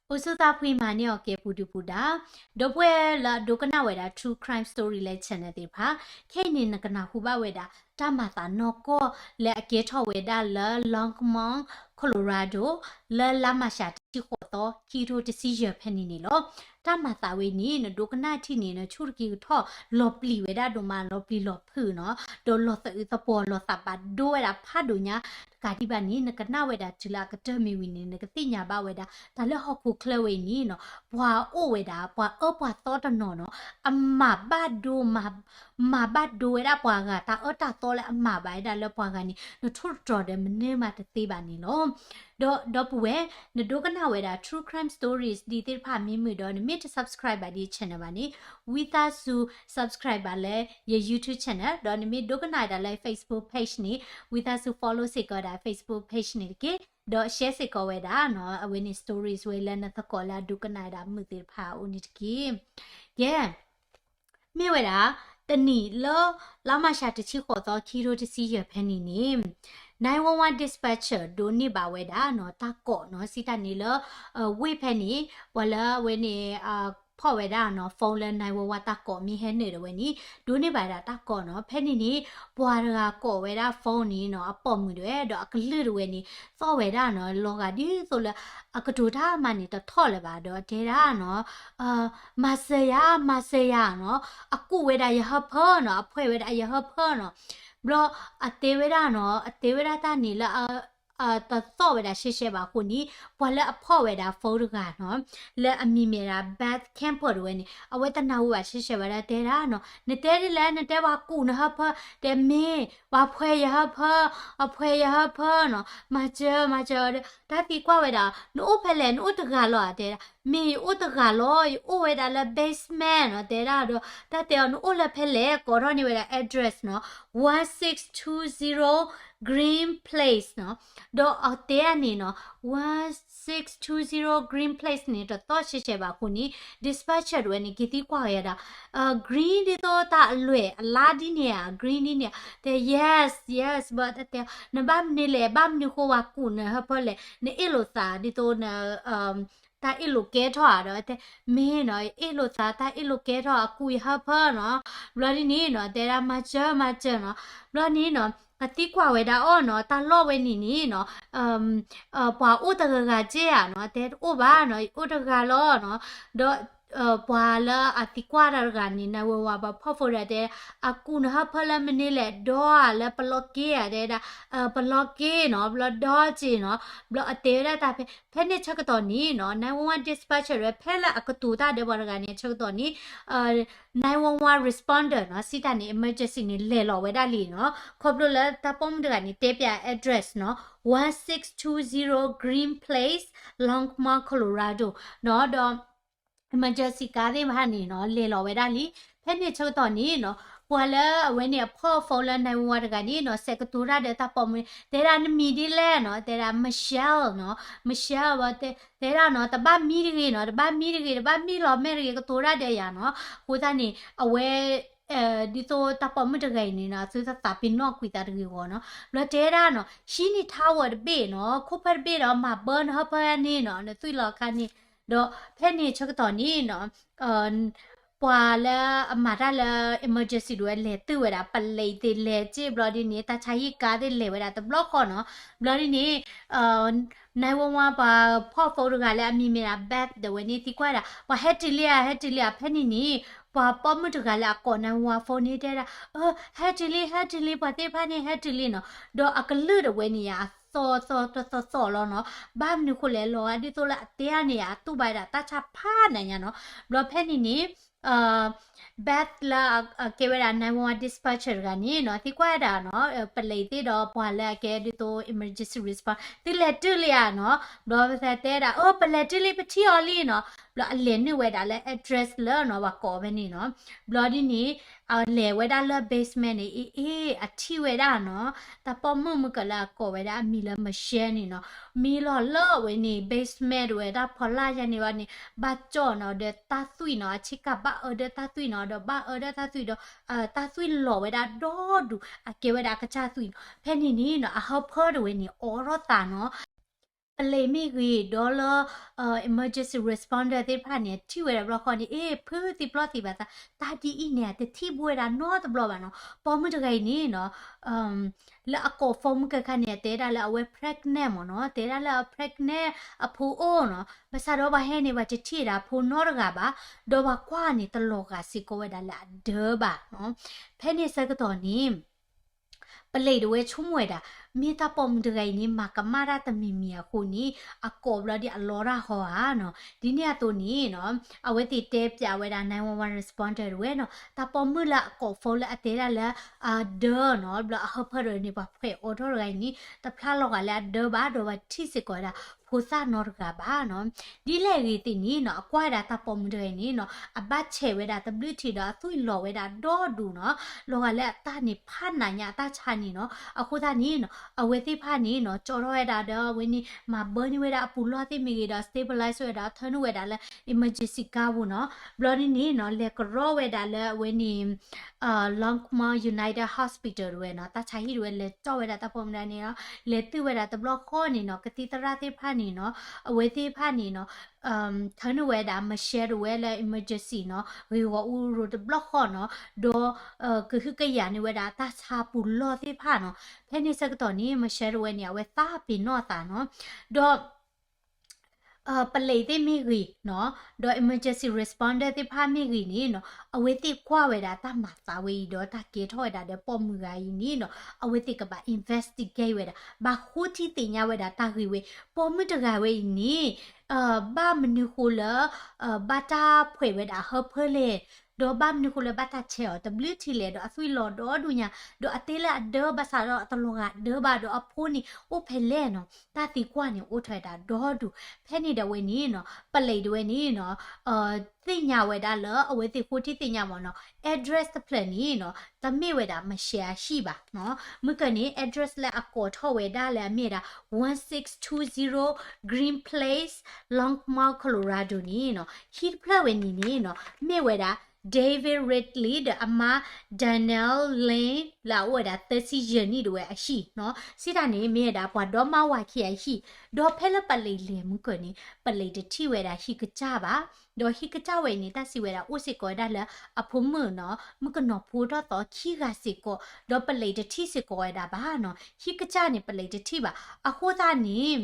အိၣ်ဆူၣ်သးဖှံမၤန့ၢ်အီၤကဲပူၤဒုပူၤဒါ, ဒီပုၢ်ဝဲၢ်လၢအဒိကနၣ်ဝဲဒၣ် True Crime Story လၢ channel သ့ၣ်တဖၣ်, ခဲအံၤန့ၣ် နကနၢ်ဟူဘၣ်ဝဲဒၣ် တၢ်မၤသးနီၢ်ကီၢ်လၢအကဲထီၣ်ဝဲဒၣ်လၢ Longmont Colorado လၢလါမၢ်ၡးတဆံဃိးသီ ခံကထိတဆံယဲၢ်ဖဲန့ၣ်န့ၣ်လီၤ. တၢ်မၤသးဝဲန့ၣ် နဒိကနၣ်ထံၣ်န့ၣ် နဆူၣ်တက့ၤကထီၣ် လီၤပျံၤဝဲဒၣ်ဒိၣ်မး လီၤပျံၤလီၤဖုးနီၤ, ဒီးလီၤသးအုးသပှီၤ လီၤသးဘၣ်ဒိဝဲဒၣ်ဖးဒိၣ်ညါ, တကးဒံးဘၣ်န့ၣ် နကနၣ်ဝဲဒၣ်တုၤလၢအကတၢၢ်မ့ၢ်ဝံၤန့ၣ် နကသ့ၣ်ညါဘၣ်ဝဲဒၣ် တၢ်လၢဟီၣ်ခိၣ်ချၢဝဲအံၤန့ၣ်နီၤ, ပှၤအိၣ်ဝဲဒၣ် ပှၤအၢပှၤသီတနီၤနီၤ, အမၤဘၣ်ဒိ မၤဘၣ်ဒိဝဲဒၣ်ပှၤဂၤ တၢ်အၢတၢ်သီလၢအမၤဘၣ်ဝဲဒၣ်လၢပှၤဂၤန့ၣ် နထိၣ်သတြီၤဒီးမနုၤမးတသ့ဘၣ်န့ၣ်လီၤ. ဒီးဒီပုၢ်ဝဲၢ် နဒိကနၣ်ဝဲဒၣ် True Crime Stories ဒ်သ့ၣ်တဖၣ်မ့ၢ်မုာ်ဒီး နမ့ၢ်တ subscribe ဘၣ်ဒ် channel ဘၣ်န့ၣ် ဝံသးစူၤ subscribe ဘၣ်လၢယ YouTube channel ဒီးနမ့ၢ်ဒိကနၣ်ဝဲဒၣ်လၢ Facebook page န့ၣ် ဝံသးစူၤ follow စ့ၢ်ကီးဝဲဒၣ် Facebook page န့ၣ်တက့ၢ်. ဒီး share စ့ၢ်ကီးဝဲဒၣ်နီၤ အဝဲန့ၣ် stories ဝဲလၢနသကိးလၢအဒိကနၣ်ဝဲဒၣ်မုာ်သ့ၣ်တဖၣ်အအိၣ်န့ၣ်တက့ၢ်. ကဲ မ့ၢ်ဝဲဒၣ် တနံၤလၢ လါမၢ်ၡးတဆံဃိးသီ ခံကထိတဆံယဲၢ်ဖဲန့ၣ်န့ၣ် nine one one dispatcher ဒိးန့ၢ်ဘၣ်ဝဲဒၣ်နီၤ တၢ်ကိးနီၤ စံးတၢ်န့ၣ်လၢ ဝ့ၢ်ဖဲန့ၣ် ပှၤလၢအဝဲန့ၣ် ဖီၣ်ဝဲဒၣ်နီၤ phone လၢ nine one one တၢ်ကိးမ့ၢ်ဟဲနုာ်ဒၣ်ဝဲန့ၣ် ဒိးန့ၢ်ဘၣ်ဝဲဒၣ်တၢ်ကိးနီၤ. ဖဲန့ၣ်န့ၣ် ပှၤတဂၤကိးဝဲဒၣ် phone န့ၣ်နီၤ အပိာ်မုၣ်ဒၣ်ဝဲ ဒီးအကလုၢ်ဒၣ်ဝဲန့ၣ် သီၣ်ဝဲဒၣ်နီၤ လီၤဂာ်ဒ်သိးလၢ အကတိၤတၢ်မၤန့ၣ်တထီၣ်လၢၤဘၣ် ဒီးတဲဒၣ်နီၤ မၤစၢၤယၤ မၤစၢၤယၤနီၤ, အကူးဝဲဒၣ်ယဟၢဖၢနီၤ, အဖှဲးဝဲဒၣ်ယဟၢဖၢနီၤ. ဘျီအတဲဝဲဒၣ်နီၤ အတဲဝဲဒၣ်တၢ်န့ၣ်လၢ တသီၣ်ဝဲဒၣ်ရှဲရှဲဘၣ်အဃိန့ၣ် ပှၤလၢအဖီၣ်ဝဲဒၣ် phone တဂၤနီၤ လၢအမံၤမ့ၢ်ဒၣ် Beth Camper ဒၣ်ဝဲန့ၣ် အဝဲတနၢ်ဟူဘၣ်ရှဲရှဲဘၣ်ဒီးတဲဒၣ်နီၤ နတဲဒ်လဲၣ် နတဲပှၤကူးနဟၢဖၢ, တဲမ့ၢ် ပှၤဖှဲးယဟၢဖၢ, အဖှဲးယဟၢဖၢနီၤ, မၤစၢၤ မၤစၢၤဒီး တၢ်သံကွၢ်ဝဲဒၣ် နအိၣ်ဖဲလဲၣ် နအိၣ်တဂၤလီၤ တဲဒၣ် မ့ၢ်ယအိၣ်တဂၤလီၤ ယအိၣ်ဝဲဒၣ်လၢ basement နီၤ တဲဒၣ်ဒီး တၢ်တဲအီၤ နအိၣ်လၢဖဲလဲၣ် ကိးထီၣ်န့ၢ်ဝဲဒၣ် address နီၤ one six two zero Green Place နီၤ, ဒီးအတဲဒၣ်န့ၣ်နီၤ one six two zero Green Place န့ၣ် တသီၣ်ရှဲရှဲဘၣ်အဃိန့ၣ် dispatcher ဒၣ်ဝဲန့ၣ် က့ၤသံကွၢ်ဝဲဒၣ် green ဒ်သိးတၢ်အလွဲၢ်အလါဒ်န့ၣ်ဧါ green ဒ်န့ၣ်ဧါ တဲ yes yes ဘၣ်တၢ်တဲ နဘၣ်မနုၤလဲၣ် ဘၣ်မနုၤဃိပှၤကူးနဟၢဖၢလဲၣ် နအ့ၣ်လိာ်သးဒ်သိးန တၢ်အ့ၣ်လိာ်ကဲထီၣ်ဧါဒီး တဲ မ့ၢ်နီၤ အ့ၣ်လိာ်သး တၢ်အ့ၣ်လိာ်ကဲထီၣ် အကူးယဟၢဖၢနီၤ, ဘျီဒ်န့ၣ်နီၤ တဲဒၣ်မၤစၢၤ မၤစၢၤနီၤ, ဘျီန့ၣ်နီၤ ကသံကွၢ်ဝဲဒၣ်အီၤနီၤ တၢ်လီၢ်ဝဲန့ၣ်န့ၣ်နီၤ ပှၤအိၣ်တဂၤဂၤက့ဧါနီၤ, တဲတအိၣ်ဘၣ်နီၤ ယအိၣ်တဂၤလီၤနီၤ, ဒီး ပှၤလၢအသံကွၢ်တၢ်တဂၤန့ၣ် nine one one ပှၤဖီၣ် phone ဒီးတဲ အကူးနဟၢဖၢလၢမနုၤလဲၣ် ဒီးဧါ လၢပလီက့ဧါ တဲဒၣ် ပလီက့နီၤ ဘျီဒီက့နီၤ, ဘျီအတဲဝဲဒၣ်တၢ်ဖဲ ဖဲန့ၣ်ဆၢကတီၢ်န့ၣ်နီၤ nine one one dispatcher ဝဲ ဖဲလၢအကတိၤတၢ်ဒီးပှၤတဂၤန့ၣ် ဆၢကတီၢ်န့ၣ် nine one one responder နီၤ စံးတၢ်န့ၣ် emergency န့ၣ် လဲၤလီၤဝဲဒၣ်လံနီၤ, ခီဖျိလၢတၢ်ပိာ်မုၣ်တဂၤန့ၣ် တဲပၠး address နီၤ one six two zero Green Place Longmont Colorado နီၤ ဒီး emergency ကါသ့ၣ်တဖၣ်န့ၣ်နီၤ လဲၤလီၤဝဲဒၣ်လံ. ဖဲန့ၣ်ဆၢကတီၢ်န့ၣ်နီၤ ပှၤလၢအဝဲန့ၣ်အဖီၣ် phone လၢ nine one one တဂၤန့ၣ်နီၤ ဆဲးကတိၤတၢ်ဒီးတၢ်ပိာ်မုၣ်န့ၣ် တဲဒၣ်နမံၤဒ်လဲၣ်နီၤ တဲဒၣ် Michelle နီၤ Michelle ဝဲတဲ တဲဒၣ်နီၤ တဘၣ်မံတဂ့ၤနီၤ တဘၣ်မံတဂ့ၤ တဘၣ်မံလီၤမဲာ်တဂ့ၤ ကတိၤတၢ်ဒီးယၤနီၤ. အဃိသတးန့ၣ် အဝဲ ဒ်သိးတၢ်ပိာ်မုၣ်တဂၤအံၤန့ၣ်နီၤ အသုသးသးပ့ၤနီၣ်ကွံာ်သးတဂ့ၤဂီၢ်နီၤ. ဘျီတဲဒၣ်နီၤ ဟံးန့ၢ် towel တဘ့ၣ်နီၤ ခိၣ်ဖၢတဘ့ၣ်ဒီး မၤဘၢနဟၢဖၢန့ၣ်နီၤ နသွံၣ်လီၤခါန့ၣ်. ဒီးဖဲန့ၣ်ဆၢကတီၢ်န့ၣ်နီၤ ပှၤလၢအမၤတၢ်လၢ emergency ဒၣ်ဝဲလဲၤတုၤဝဲဒၣ် ပလံးသ့ၣ်လဲၤစ့ၢ် ဘျီဒ်န့ၣ် တၢ်ဆါဟံၣ်ကါသ့ၣ်လဲၤဝဲဒၣ်တဘျီဃီနီၤ. ဘျီဒ်န့ၣ် nine one one ပှၤဖီၣ် phone တဂၤလၢအမံၤမ့ၢ်ဒၣ် Beth ဒၣ်ဝဲန့ၣ် သံကွၢ်ဒၣ် ပှၤဟဲတုၤလံဧါ ဟဲတုၤလံဧါ. ဖဲန့ၣ်န့ၣ် ပှၤပိာ်မုၣ်တဂၤလၢအကိး nine one one phone န့ၣ် တဲဒၣ် အၢ ဟဲတုၤလံ ဟဲတုၤလံ ပှၤသ့ၣ်တဖၣ်န့ၣ် ဟဲတုၤလံနီၤ. ဒီးအကလုၢ်ဒၣ်ဝဲန့ၣ်ယါ အသီသီသီသီလီၤနီၤ. ဘၣ်မနုၤဃိလဲၣ် လီၤဂာ်ဒ်သိးလၢအတဲအါန့ၣ်ယါ အတူၢ်ဘၣ်ဝဲဒၣ်တၢ်ဆါဖးနၤညါနီၤ. ဘျီဖဲန့ၣ်န့ၣ် Beth လၢအကဲဝဲဒၣ် nine one one dispatcher တဂၤန့ၣ်နီၤ သံကွၢ်ဝဲဒၣ်နီၤ ပလံးသ့ၣ်ဒီးပှၤလၢအကဲဒ်သိး emergency response သုလဲၤတုၤလံဧါနီၤ. ဘျီပသးတဲဒၣ် အၢ ပလဲၤတုၤလံ ပထံၣ်အီၤလံနီၤ. ဘျီအလဲၤနုာ်ဝဲဒၣ်လၢ address လၢနီၤ ပှၤကိးဖဲန့ၣ်နီၤ. ဘျီဒ်န့ၣ် အလဲၤဝဲဒၣ်လၢ basement န့ၣ် အ့ၣ် အ့ၣ် အထံၣ်ဝဲဒၣ်နီၤ တၢ်ပိာ်မုၣ်မုၢ်ကလၢအကိးဝဲဒၣ်အမံၤလၢ Michelle န့ၣ်နီၤ. မံလီၤလၢအဝဲန့ၣ် basement ဒၣ်ဝဲတၢ်ဖီလာ်ယါန့ၣ်ဘၣ်န့ၣ် ဘၣ်ကၠီၣ်နီၤ ဒီးတၢ်သွံၣ်နီၤ အဆ့ကၤဘၣ်အၢဒၢတၢ်သွံၣ်နီၤ ဒီးဘၣ်အၢဒၢတၢ်သွံၣ်ဒီး တၢ်သွံၣ်လီၤဝဲဒၣ်ဒီဒူၣ် အကဲဝဲဒၣ်အကစၢ်သွံၣ်နီၤ. ဖဲန့ၣ်န့ၣ်နီၤ အဟၢဖၢဒၣ်ဝဲန့ၣ် အိးထီၣ်သးနီၤ ပလံးမ့ၢ်ဂ့ၤ ဒီးလၢ emergency responder သ့ၣ်တဖၣ်န့ၣ် ထံၣ်ဝဲဒၣ်တဘျီဃီန့ၣ် အ့ ဖုသံပျီၢ်သံဘၣ်သး တၢ်ဒ်အံၤန့ၣ် တထံၣ်ဘၣ်ဝဲဒၣ်နီတဘျီဘၣ်နီၤ. ပိာ်မုၣ်တဂၤအံၤန့ၣ်နီၤ လၢအကိး phone မုၢ်ကခါန့ၣ် အတဲဒၣ်လၢအဝဲ pregnant မ့ၢ်နီၤ, တဲဒၣ်လၢအ pregnant အဖိအိၣ်နီၤ. ဘၣ်ဆၣ်ဒီးပှၤဟဲန့ၣ် ပှၤတထံၣ်ဒၣ်ဖိနီတဂၤဘၣ်, ဒီးပှၤကွၢ်န့ၣ် တလီၤဂာ်စ့ၢ်ကီးဝဲဒၣ်လၢအဒၢဘၣ်နီၤ. ဖဲန့ၣ်ဆၢကတီၢ်န့ၣ် ပလံးတဝဲဆိကမိၣ်ဝဲဒၣ် မ့ၢ်တၢ်ပိာ်မုၣ်တဂၤအံၤန့ၣ် မၤကမၣ်တၢ်တမံၤမံၤအဃိန့ၣ် အကိးဘျီဒ်အလီတၢ်ဟီဧါနီၤ. ဒ်န့ၣ်အသိးန့ၣ်နီၤ အဝဲသ့ၣ်တဲပၠးဝဲဒၣ် nine one one responder တဝဲနီၤ, တၢ်ပိာ်မုၣ်လၢအကိး phone လၢအတဲဒၣ်လၢအဒၢနီၤ, ဘျီအဟၢဖၢတဝဲန့ၣ် ပှၤဖှဲးအိးထီၣ်တဂၤအံၤန့ၣ် တဖျါလီၤဂာ်လၢအဒၢဘၣ်, ဒီးပှၤတထံၣ်စ့ၢ်ကီးဝဲဒၣ် ဖိသၣ်နီတဂၤဘၣ်နီၤ. ဒ်လဲၣ်ဂ့ၤသ့ၣ်န့ၣ်နီၤ အကွၢ်ဝဲဒၣ်တၢ်ပိာ်မုၣ်တဂၤအံၤန့ၣ်နီၤ အဘၣ်ဆဲးဝဲဒၣ်တဘျုးထံးဒီးအသွံၣ်လီၤဝဲဒၣ်ဒီဒူၣ်နီၤ, လီၤဂာ်လၢအတၢ်န့ၣ်ဖးနးညါအတၢ်ဆါန့ၣ်နီၤ. အဃိသတးန့ၣ်နီၤ အဝဲသ့ၣ်တဖၣ်န့ၣ်နီၤ ကၠီထီၣ်ဝဲဒၣ်ဒီးအဝဲန့ၣ် မၤဘၢန့ၢ်ဝဲဒၣ်အပူၤလီၢ်သ့ၣ်မ့ၢ်ဂ့ၤဒီး stabilize ဝဲဒီး turn ဝဲဒၣ်လၢ emergency ကါပူၤနီၤ. ဘျီန့ၣ်န့ၣ်နီၤ လဲၤကရီဝဲဒၣ်လၢအဝဲန့ၣ် Longmont United Hospital တဝဲနီၤ, တၢ်ဆါဟံၣ်တဝဲလဲၤကၠီဝဲဒၣ်တၢ်ပိာ်မုၣ်တဂၤန့ၣ်နီၤ, လဲၤတုၤဝဲဒၣ်တဘျီဃီန့ၣ်နီၤ ကသံၣ်သရၣ်သ့ၣ်တဖၣ်န့ၣ်နီၤ အဝဲသ့ၣ်တဖၣ်န့ၣ်နီၤ turn ဝဲဒၣ် Michelle တဝဲလၢ emergency နီၤ ဂ့ၢ်ဂီၤအူရိၤတဘျီဃီနီၤ, ဒီး ကဟုကယာ်န့ၢ်ဝဲဒၣ်တၢ်ဆါပူၤလီၢ်သ့ၣ်တဖၣ်နီၤ. ဖဲန့ၣ်ဆၢကတီၢ်န့ၣ် Michelle တဝဲန့ၣ် အဝဲသးပ့ၤနီၣ်သးနီၤ, ဒီး ပလံးသ့ၣ်မ့ၢ်ဂ့ၤနီၤ, ဒီး emergency responder သ့ၣ်တဖၣ်မ့ၢ်ဂ့ၤန့ၣ်နီၤ အဝဲသ့ၣ်ကွၢ်ဝဲဒၣ်တၢ်မၤသးဝဲအံၤ ဒီးတၢ်ကဲထီၣ်ဝဲဒၣ်ဒီးပိာ်မုၣ်ဂၤအံၤန့ၣ်နီၤ အဝဲသ့ၣ်ကဘၣ် investigate ဝဲဒၣ် ဘၣ်ဃုထံၣ်သ့ၣ်ညါဝဲဒၣ်တၢ်ဂ့ၢ်ဝဲ ပိာ်မုၣ်တဂၤဝဲအံၤန့ၣ် ဘၣ်မနုၤဃိလၢ ဘၣ်တၢ်ဖှဲးဝဲဒၣ်အဟၢဖၢလဲၣ်, ဒီးဘၣ်မနုၤဃိလၢဘၣ်တၢ်ဆဲးအီၤတဘျုးထံးလဲၣ်, ဒီးအသွံၣ်လီၤဒီဒူၣ်ညါ, ဒီးအတဲလၢအဒၢဘၣ်ဆၣ်ဒီးအတလီၤဂာ်ဒၢဘၣ်, ဒီးအဖိန့ၣ်အိၣ်ဖဲလဲၣ်နီၤ, တၢ်သံကွၢ်န့ၣ်အိၣ်ထီၣ်ဝဲဒၣ်ဒီဒူၣ်. ဖဲန့ၣ်ဒီးဝဲန့ၣ်နီၤ ပလံးတဝဲန့ၣ်နီၤ သ့ၣ်ညါဝဲဒၣ်လၢအဝဲသ့ၣ်ဃိထံသ့ၣ်ညါမ့ၢ်နီၤ address တဖျၢၣ်န့ၣ်နီၤ တမ့ၢ်ဝဲဒၣ် Michelle အဟံၣ်ဘၣ်နီၤ. မုၢ်ကၢန့ၣ် address လၢအကိးထီၣ်ဝဲဒၣ်လၢအမ့ၢ်ဝဲဒၣ် one six two zero Green Place, Longmont, Colorado န့ၣ်နီၤ ဟံၣ်တဖျၢၣ်ဝဲန့ၣ်န့ၣ်နီၤ မ့ၢ်ဝဲဒၣ် David Ridley ဒီးအမါ Danielle Lane လၢအအိၣ်ဝဲဒၣ် သၢဆံယဲၢ်နံၣ်တဝဲအဟံၣ်နီၤ. စံးတၢ်န့ၣ် မ့ၢ်ဝဲဒၣ်ပှၤဒီမါဝၤခံဂၤအဟံၣ်, ဒီးဖဲလၢပလံးလဲၤမုၢ်ကၢန့ၣ် ပလံးတထံၣ်ဝဲဒၣ်ဟံၣ်ကစၢ်ဘၣ်, ဒီးဟံၣ်ကစၢ်ဝဲန့ၣ် တၢ်စံးဝဲဒၣ်အိၣ်စ့ၢ်ကီးဝဲဒၣ်လၢအဖိမုၣ်နီၤ မုၣ်ကနီၤဖိထီၣ်သီခံဂၤစ့ၢ်ကီး, ဒီးပလံးတထံၣ်စ့ၢ်ကီးဝဲဒၣ်ဘၣ်နီၤ. ဟံၣ်ကစၢ်န့ၣ် ပလံးတထံၣ်ဘၣ်. အဃိသတးန့ၣ်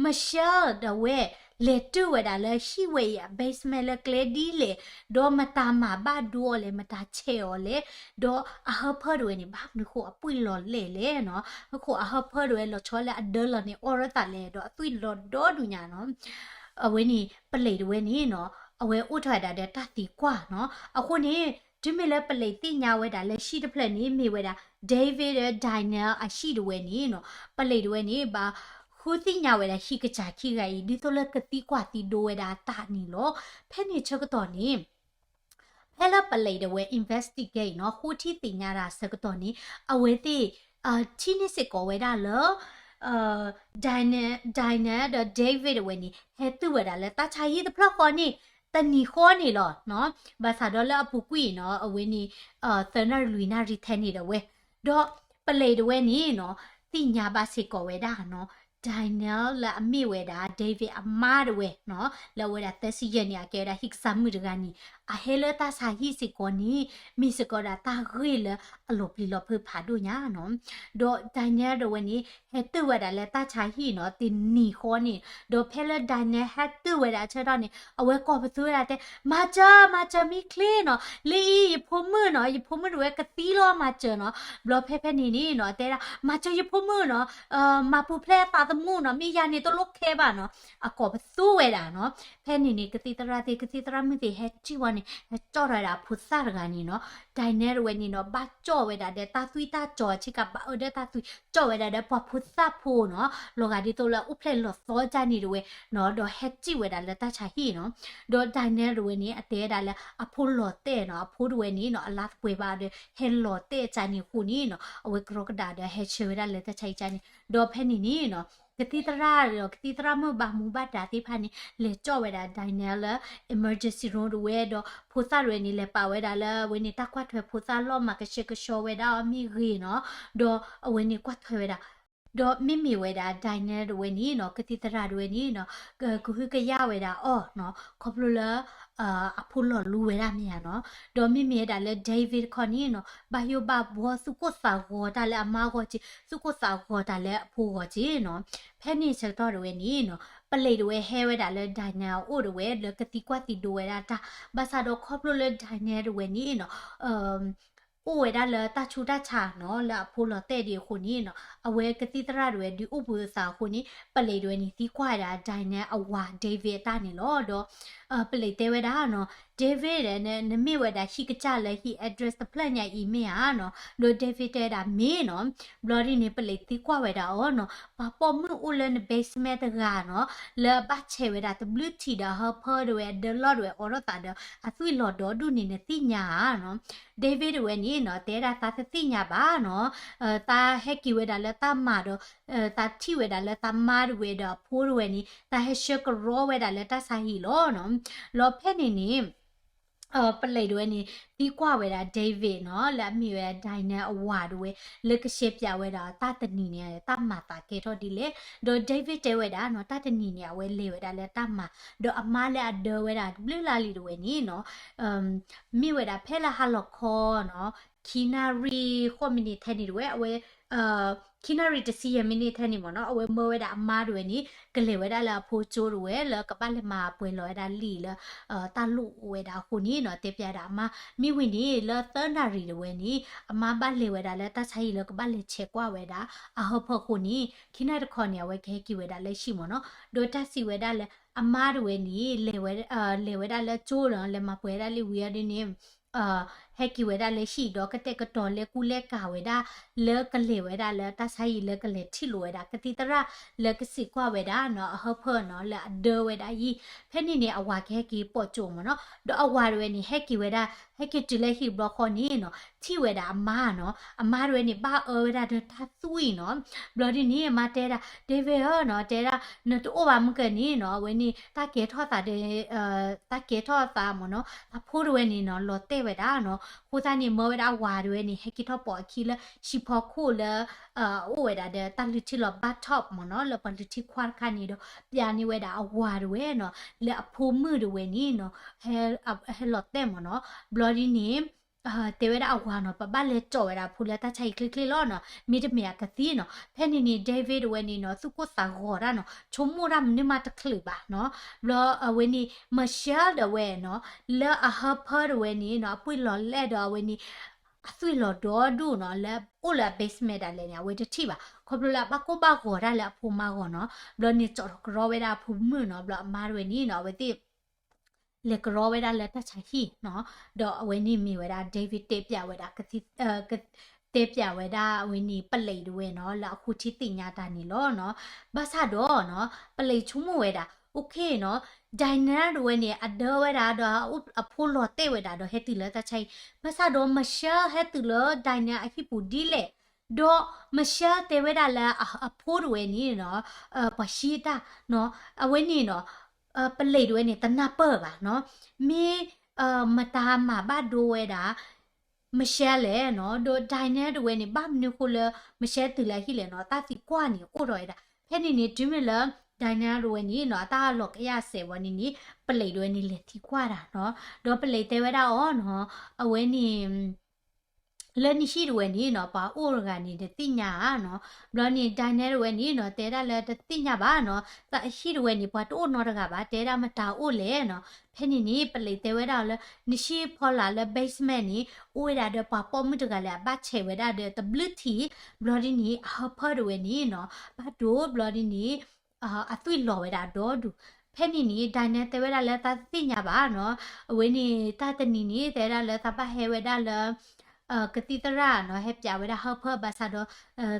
Michelle တဝဲ လဲၤတုၤဝဲဒၣ်လၢဟံၣ်ဝဲအံၤအ basement လၢကျဲဒ်လဲၣ်, ဒီးမတၤမၤဘၣ်ဒိအီၤလဲၣ်, မတၤဆဲးအီၤလဲၣ်, ဒီးအဟၢဖၢတဝဲန့ၣ် ဘၣ်မနုၤဃိအပှံၢ်လီၤလဲၣ်လဲၣ်နီၤ. အဃိအဟၢဖၢတဝဲလီၤဆီလၢအဒၢလီၤန့ၣ် အီၣ်ရၢသးလဲၣ်, ဒီးအသွံၣ်လီၤဒီဒူၣ်ညါနီၤ. အဝဲန့ၣ် ပလံးတဝဲန့ၣ်နီၤ အဝဲအိၣ်ထီၣ်ဝဲဒၣ်ဒီးတၢ်သံကွၢ်နီၤ. အဃိန့ၣ် တုၤမ့ၢ်လၢပလံးသ့ၣ်ညါဝဲဒၣ်လၢဟံၣ်တဖျၢၣ်န့ၣ် မ့ၢ်ဝဲဒၣ် David ဒီး Danielle အဟံၣ်တဝဲန့ၣ်နီၤ, ပလံးတဝဲန့ၣ် ဘၣ်ဃုသ့ၣ်ညါဝဲဒၣ်ဟံၣ်ကစၢ်ခံဂၤအံၤ ဒ်သိးလၢကသံကွၢ်သံဒိးဝဲဒၣ်အတၢ်န့ၣ်လီၤ. ဖဲန့ၣ်ဆၢကတီၢ်န့ၣ် ဖဲလၢပလံးတဝဲ investigate နီၤ ဃိထံသ့ၣ်ညါတၢ်ဆၢကတီၢ်န့ၣ် အဝဲသ့ၣ် ထံၣ်န့ၢ်စ့ၢ်ကီးဝဲဒၣ်လၢ Danielle, Danielle ဒီး David တဝဲန့ၣ် ဟဲတုၤဝဲဒၣ်လၢတၢ်ဆါဟံၣ်တဖျၢၣ်ဃီန့ၣ် တနံၤဃီန့ၣ်လီၤနီၤ. ဘၣ်ဆၣ်ဒီးလၢအပူၤကွံာ်နီၤ အဝဲန့ၣ် သၢနၣ်ရံၣ်လွံၢ်နၣ်ရံၣ်ထဲန့ၣ်ဒီးဝဲ ဒီးပလံးတဝဲန့ၣ်နီၤ သ့ၣ်ညါဘၣ်စ့ၢ်ကီးဝဲဒၣ်နီၤ Danielle လၢအမ့ၢ်ဝဲဒၣ် David အမါတဝဲနီၤ လၢအဝဲဒၣ်သၢဆံယဲၢ်န့ၣ် အကဲဝဲဒၣ်ဟံၣ်ကစၢ်မုၣ်တဂၤန့ၣ် အဟဲလၢတၢ်ဆါဟံၣ်စ့ၢ်ကီးန့ၣ် မ့ၢ်စ့ၢ်ကီးဒၣ်တၢ်ဂ့ၢ်လၢအလီၤပျံၤလီၤဖုးဖးဒိၣ်ညါနီၤ. ဒီး Danielle တဝဲန့ၣ် ဟဲတုၤဝဲဒၣ်လၢတၢ်ဆါဟံၣ်နီၤ တနံၤဃီန့ၣ် ဒီးဖဲလၢ Danielle ဟဲတုၤဝဲဒၣ်အဆၢကတီၢ်န့ၣ် အဝဲကိးပသူဝဲဒၣ်တဲ မၤစၢၤ မၤစၢၤမံချ့နီၤ လၢအံၤ ယဖိမုၣ်နီၤ ယဖိမုၣ်တဝဲကသံလီၤ မၤစၢၤနီၤ. ဘျီဖဲဖဲန့ၣ်န့ၣ်နီၤ တဲဒၣ် မၤစၢၤယဖိမုၣ်နီၤ မၤပူၤဖျဲးအသးသမူနီၤ မ့ၢ်ယၤန့ၣ်တလိၣ်ခဲဘၣ်နီၤ. အကိးပသူဝဲဒၣ်နီၤ. ဖဲန့ၣ်န့ၣ် ကသံၣ်သရၣ်သ့ၣ် ကသံၣ်သရၣ်မုၣ်သ့ၣ် ဟဲစံၣ်ဝဲန့ၣ် ဟဲကၠီၣ်ထီၣ်ဝဲဒၣ်အဖိသၣ်တဂၤန့ၣ်နီၤ. Danielle တဝဲန့ၣ်နီၤ ဘၣ်ကၠီၣ်ဝဲဒၣ်ဒီးတၢ်သွံၣ်တၢ်စီၤ ဆ့ကၤဘၣ်အၢဒီးတၢ်သွံၣ် ကၠီၣ်ဝဲဒၣ်ဒီးပှၤဖိသၣ်ဖိနီၤ လီၤဂာ်ဒ်သိးလၢအိၣ်ဖျဲၣ်လီၤသီကၢ်န့ၣ်တဝဲနီၤ ဒီးဟဲစံၣ်ဝဲဒၣ်လၢတၢ်ဆါဟံၣ်နီၤ. ဒီး Danielle တဝဲန့ၣ် အတဲဝဲဒၣ်လၢအဖိလီၤတဲာ်နီၤ အဖိတဝဲန့ၣ်နီၤ အလါသပှဲၤဘၣ်ဒီး ဟဲလီၤတဲာ်ကၢ်န့ၣ်အဃိန့ၣ်နီၤ အဝဲကရီကဒၣ်ဒီးဟဲဆှၢဝဲဒၣ်လၢတၢ်ဆါဟံၣ်ကၢ်န့ၣ် ဒီးဖဲန့ၣ်န့ၣ်နီၤ ကသံၣ်သရၣ်ဒီးကသံၣ်သရၣ်မုၣ်ဘၣ်မူဘၣ်ဒါသ့ၣ်တဖၣ်န့ၣ် လဲၤကၠီၣ်ဝဲဒၣ် Danielle လၢ emergency room တဝဲ ဒီးဖိသၣ်တဝဲန့ၣ် လဲၤပာ်ဝဲဒၣ်လၢအဝဲန့ၣ် တၢ်ကွၢ်ထွဲဖိသၣ်လီၢ် မၤကဆှဲကဆှီဝဲဒၣ်အီၤမ့ၢ်ဂ့ၤနီၤ ဒီးအဝဲန့ၣ်ကွၢ်ထွဲဝဲဒၣ် ဒီးမ့မ့ၢ်ဝဲဒၣ် Diane တဝဲန့ၣ်နီၤ ကသံၣ်သရၣ်တဝဲန့ၣ်နီၤ ကဟုကယာ်ဝဲဒၣ်အီၤနီၤ ခီဖျိလၢ အဖိလီၤလူၤဝဲဒၣ်မ့ၢ်ဧါနီၤ. ဒီးမ့မ့ၢ်ဝဲဒၣ်လၢ David တခီန့ၣ်နီၤ ဘၣ်ယိၣ်ဘၣ်ဘှီ သူၣ်ကိၢ်သးဂီၤတၢ်လၢအမါအဂီၢ်က့ သူၣ်ကိၢ်သးဂီၤတၢ်လၢအဖိဂီၢ်က့နီၤ. ဖဲန့ၣ်ဆၢကတီၢ်တဝဲန့ၣ်နီၤ ပလံးတဝဲဟဲဝဲဒၣ်လၢ Diane အအိၣ်တဝဲ လၢကသံကွၢ်သံဒိးဝဲဒၣ်တၢ် ဘၣ်ဆၣ်ဒီးခီဖျိလၢ Diane တဝဲန့ၣ်နီၤ အိၣ်ဝဲဒၣ်လၢတၢ်ဆူးတၢ်ဆါနီၤ လၢအဖိလီၤတဲာ်ဒံးအဃိန့ၣ်နီၤ အဝဲကသံၣ်သရၣ်တဝဲဒုးအိၣ်ဘှံးအသးအဃိန့ၣ် ပလံးတဝဲန့ၣ်သံကွၢ်ဝဲဒၣ် Diane အဝၤ David အတၢ်န့ၣ်လီၤ. ဒီး ပလံးတဲဝဲဒၣ်နီၤ David နမ့ၢ်ဝဲဒၣ်ဟံၣ်ကစၢ်လၢဟံၣ် address တဖျၢၣ်ညါအံၤမ့ၢ်ဧါနီၤ. ဒီး David တဲဝဲဒၣ်မ့ၢ်နီၤ. ဘျီဒ်န့ၣ် ပလံးသံကွၢ်ဝဲဒၣ်အီၤနီၤ ပှၤပိာ်မုၣ်အိၣ်လၢန basement တဂၤနီၤ လၢအဘၣ်ဆဲးဝဲဒၣ်တဘျုးထံးဒီးအဟၢဖၢတဝဲအဒၢလီၢ်တဝဲအိးထီၣ်သးဒီး အသွံၣ်လီၤဒီဒူၣ်န့ၣ် နသ့ၣ်ညါဧါနီၤ. David တဝဲန့ၣ်နီၤ တဲဒၣ်သးတသ့ၣ်ညါဘၣ်နီၤ သးဟဲက့ၤဝဲဒၣ်လၢသးမၤဒီး သးထံၣ်ဝဲဒၣ်လၢသးမါတဝဲဒီးအဖိတဝဲန့ၣ် သးဟဲဆှၢကရီဝဲဒၣ်လၢတၢ်ဆါဟံၣ်လီၤနီၤ. လီၤဖဲန့ၣ်န့ၣ် ပလံးတဝဲန့ၣ် သံကွၢ်ဝဲဒၣ် David နီၤ လၢအမ့ၢ်ဝဲဒၣ် Diane အဝၤတဝဲ လၢကရှဲပၠးဝဲဒၣ်တၢ်တနံၤန့ၣ် တၢ်မၤသးကဲထီၣ်ဒ်လဲၣ်. ဒီး David တဲဝဲဒၣ်နီၤ တၢ်တနံၤန့ၣ် အဝဲလဲၤဝဲဒၣ်လၢတၢ်မၤ ဒီးအမါလၢအဒၢဝဲဒၣ်တဘျုးလါလံတဝဲန့ၣ်နီၤ မ့ၢ်ဝဲဒၣ်ဖဲလၢဟါလီၤခီနီၤ ခံနၣ်ရံၣ်ဃိးမံးနံးထဲန့ၣ်တဝဲ အဝဲ ခံနၣ်ရံၣ်တဆံယဲၢ်မံးနံးထဲန့ၣ်မ့ၢ်နီၤ အဝဲမၢဝဲဒၣ်အမါတဝဲန့ၣ် ကလဲၤဝဲဒၣ်လၢအဖိကၠိတဝဲ လၢကဘၣ်လဲၤမၤပှဲၤလီၤဝဲဒၣ်လံာ်လၢ တၢ်လိၣ်ဝဲဒၣ်အဃိန့ၣ်နီၤ တဲပၠးဒၣ်အမါ မ့ၢ်ဝံၤန့ၣ် လၢသၢနၣ်ရံၣ်တဝဲန့ၣ် အမါဘၣ်လဲၤဝဲဒၣ်လၢတၢ်ဆါဟံၣ်လၢကဘၣ်လဲၤဆဲးကွၢ်ဝဲဒၣ် အဟၢဖၢအဃိန့ၣ် ခံနၣ်တခီန့ၣ် အဝဲကဟဲက့ၤဝဲဒၣ်လၢဟံၣ်မ့ၢ်နီၤ ဒီးတၢ်စံးဝဲဒၣ်လၢ အမါတဝဲန့ၣ် လဲၤဝဲ လဲၤဝဲဒၣ်လၢကၠိနီၤ လဲၤမၤပှဲၤဝဲဒၣ်လံာ်ဝံၤအီၤဒ်န့ၣ် ဟဲက့ၤဝဲဒၣ်လၢဟံၣ်ဒီးကတဲာ်ကတီၤလဲၤကူလဲၤကၤဝဲဒၣ် လၢကလဲၤဝဲဒၣ်လၢတၢ်ဆါဟံၣ် လၢကလဲၤထံၣ်လိာ်ဝဲဒၣ် ကသံၣ်သရၣ် လၢကစံးကွၢ်ဝဲဒၣ်နီၤ အဟၢဖၢနီၤ လၢအဒၢဝဲဒၣ်အံၤ ဖဲန့ၣ်န့ၣ် အဝၤကဟဲက့ၤပိာ်ကၠိမ့ၢ်နီၤ ဒီးအဝၤတဝဲန့ၣ် ဟဲက့ၤဝဲဒၣ် ဟဲက့ၤတုၤလၢဟံၣ်တဘျီဃီန့ၣ်နီၤ ထံၣ်ဝဲဒၣ်အမါနီၤ အမါတဝဲန့ၣ် ဘၣ်အၢဝဲဒၣ်ဒီးတၢ်သွံၣ်နီၤ ဘျီဒ်န့ၣ် အမါတဲဒၣ် David ဧၢနီၤ တဲဒၣ် နတအိၣ်ဘၣ်မုၢ်ကၢန့ၣ်နီၤ အဝဲန့ၣ် တၢ်ကဲထီၣ်သးဒီး တၢ်ကဲထီၣ်သးမ့ၢ်နီၤ သးဖိတဝဲန့ၣ်နီၤ လီၤတဲာ်ဝဲဒၣ်နီၤ အဃိသတးန့ၣ် မၢဝဲဒၣ်အဝၤတဝဲန့ၣ် ဟဲက့ၤထီၣ်ပိာ်အခံလၢ ဟံၣ်ဖီခိၣ်လၢ အိၣ်ဝဲဒၣ်ဒီးတၢ်လုၢ်ထံလီၤ bathtub မ့ၢ်နီၤ လၢပှၤလုၢ်ထံခွါတခါန့ၣ်ဒီး ပျးန့ၢ်ဝဲဒၣ်အဝၤတဝဲနီၤ လၢအဖိမုၣ်တဝဲန့ၣ်နီၤ ဟဲလီၤတဲာ်မ့ၢ်နီၤ ဘျီဒ်န့ၣ် တဲဝဲဒၣ်အဝၤနီၤ ပဘၣ်လဲၤကၠီၣ်ဝဲဒၣ်အဖိလၢတၢ်ဆါဟံၣ်ချ့ချ့လီၤနီၤ မ့တမ့ၢ်အကသံနီၤ ဖဲန့ၣ်န့ၣ် David တဝဲန့ၣ်နီၤ သူၣ်ကိၢ်သးဂီၤတၢ်နီၤ ဆိကမိၣ်တၢ်မနုၤမးတချုးဘၣ်နီၤ ဘျီအဝဲန့ၣ် Michelle တဝဲနီၤ လၢအဟၢဖၢတဝဲန့ၣ်နီၤ အပှ့ၤလီၤလဲၣ်ဒီးအဝဲန့ၣ် အသွံၣ်လီၤဒီဒူၣ်နီၤ လၢအိၣ်လၢအ basement ဒၣ်လဲာ်န့ၣ် အဝဲတထံၣ်ဘၣ် ခီဖျိလၢအဘၣ်ကိၢ်ဘၣ်ဂီၤတၢ်လၢအဖိမါဂီၢ်နီၤ ဘျီန့ၣ်ကၠီၣ်ထီၣ်ကရီဝဲဒၣ်အဖိမုၣ်နီၤ ဘျီအမါတဝဲန့ၣ်နီၤ အဝဲသ့ၣ် လဲၤကရီဝဲဒၣ်လၢတၢ်ဆါဟံၣ်နီၤ ဒီးအဝဲန့ၣ်မ့ၢ်ဝဲဒၣ် David တဲပၠးဝဲဒၣ် တဲပၠးဝဲဒၣ်အဝဲန့ၣ် ပလံးတဝဲနီၤ လၢအဃိထံသ့ၣ်ညါတၢ်န့ၣ်လီၤနီၤ ဘၣ်ဆၣ်ဒီးနီၤ ပလံးဆိကမိၣ်ဝဲဒၣ် okay နီၤ Diane တဝဲန့ၣ် အဒၢဝဲဒၣ်ဒီး အဖိလီၤတဲာ်ဝဲဒၣ်ဒီးဟဲတုၤလၢတၢ်ဆါဟံၣ် ဘၣ်ဆၣ်ဒီး Michelle ဟဲတုၤလၢ Diane အဟံၣ်ပူၤဒ်လဲၣ် ဒီး Michelle တဲဝဲဒၣ်လၢအဖိတဝဲန့ၣ်နီၤ ပှၤဆံးတၢ်နီၤ အဝဲန့ၣ်နီၤ ပလံးတဝဲန့ၣ် တနၢ်ပၢၢ်ဘၣ်နီၤ မ့ၢ် မတၤမၤဘၣ်ဒိဝဲဒၣ် Michelle လဲၣ်နီၤ ဒီး Diane တဝဲန့ၣ် ဘၣ်မနုၤဃိလၢ Michelle တုၤလၢဟံၣ်လဲၣ်နီၤ တၢ်သံကွၢ်န့ၣ်အိၣ်ဒီးဝဲဒၣ် ဖဲန့ၣ်န့ၣ် တုၤမ့ၢ်လၢ Diane တဝဲန့ၣ်နီၤ အတၢ်လီၤကယၢ်စဲးဝဲန့ၣ်န့ၣ် ပလံးတဝဲန့ၣ် လဲၤသံကွၢ်တၢ်နီၤ ဒီးပလံးတဲဝဲဒၣ်အီၤနီၤ အဝဲန့ၣ် လၢနဟံၣ်တဝဲန့ၣ်နီၤ ပှၤအိၣ်တဂၤန့ၣ် နသ့ၣ်ညါဧါနီၤ ဘျီန့ၣ် Diane တဝဲန့ၣ်နီၤ တဲဒၣ်လၢတသ့ၣ်ညါဘၣ်နီၤ သးဟံၣ်တဝဲန့ၣ် ပှၤတအိၣ်နီတဂၤဘၣ် တဲဒၣ်မတၤအိၣ်လဲၣ်နီၤ ဖဲန့ၣ်န့ၣ် ပလံးတဲဝဲဒၣ်အီၤလၢ နဟံၣ်ဖီလာ်လၢ basement န့ၣ် အိၣ်ဝဲဒၣ်ဒီးပှၤပိာ်မုၣ်တဂၤလၢအဘၣ်ဆဲးဝဲဒၣ်ဒီးတဘျုးထံၣ် ဘျီဒ်န့ၣ် အဟၢဖၢတဝဲန့ၣ်နီၤ ဘၣ်ဒိ ဘျီဒ်န့ၣ် အသွံၣ်လီၤဝဲဒၣ်ဒီဒူၣ် ဖဲန့ၣ်န့ၣ် Diane တဲဝဲဒၣ်လၢသးတသ့ၣ်ညါဘၣ်နီၤ အဝဲန့ၣ် တၢ်တနံၤန့ၣ် တဲဒၣ်လၢသးဘၣ်ဟဲဝဲဒၣ်လၢ ကသံၣ်သရၣ်နီၤ ဟဲပၠးဝဲဒၣ်ဟၢဖၢဘၣ်ဆၣ်ဒီး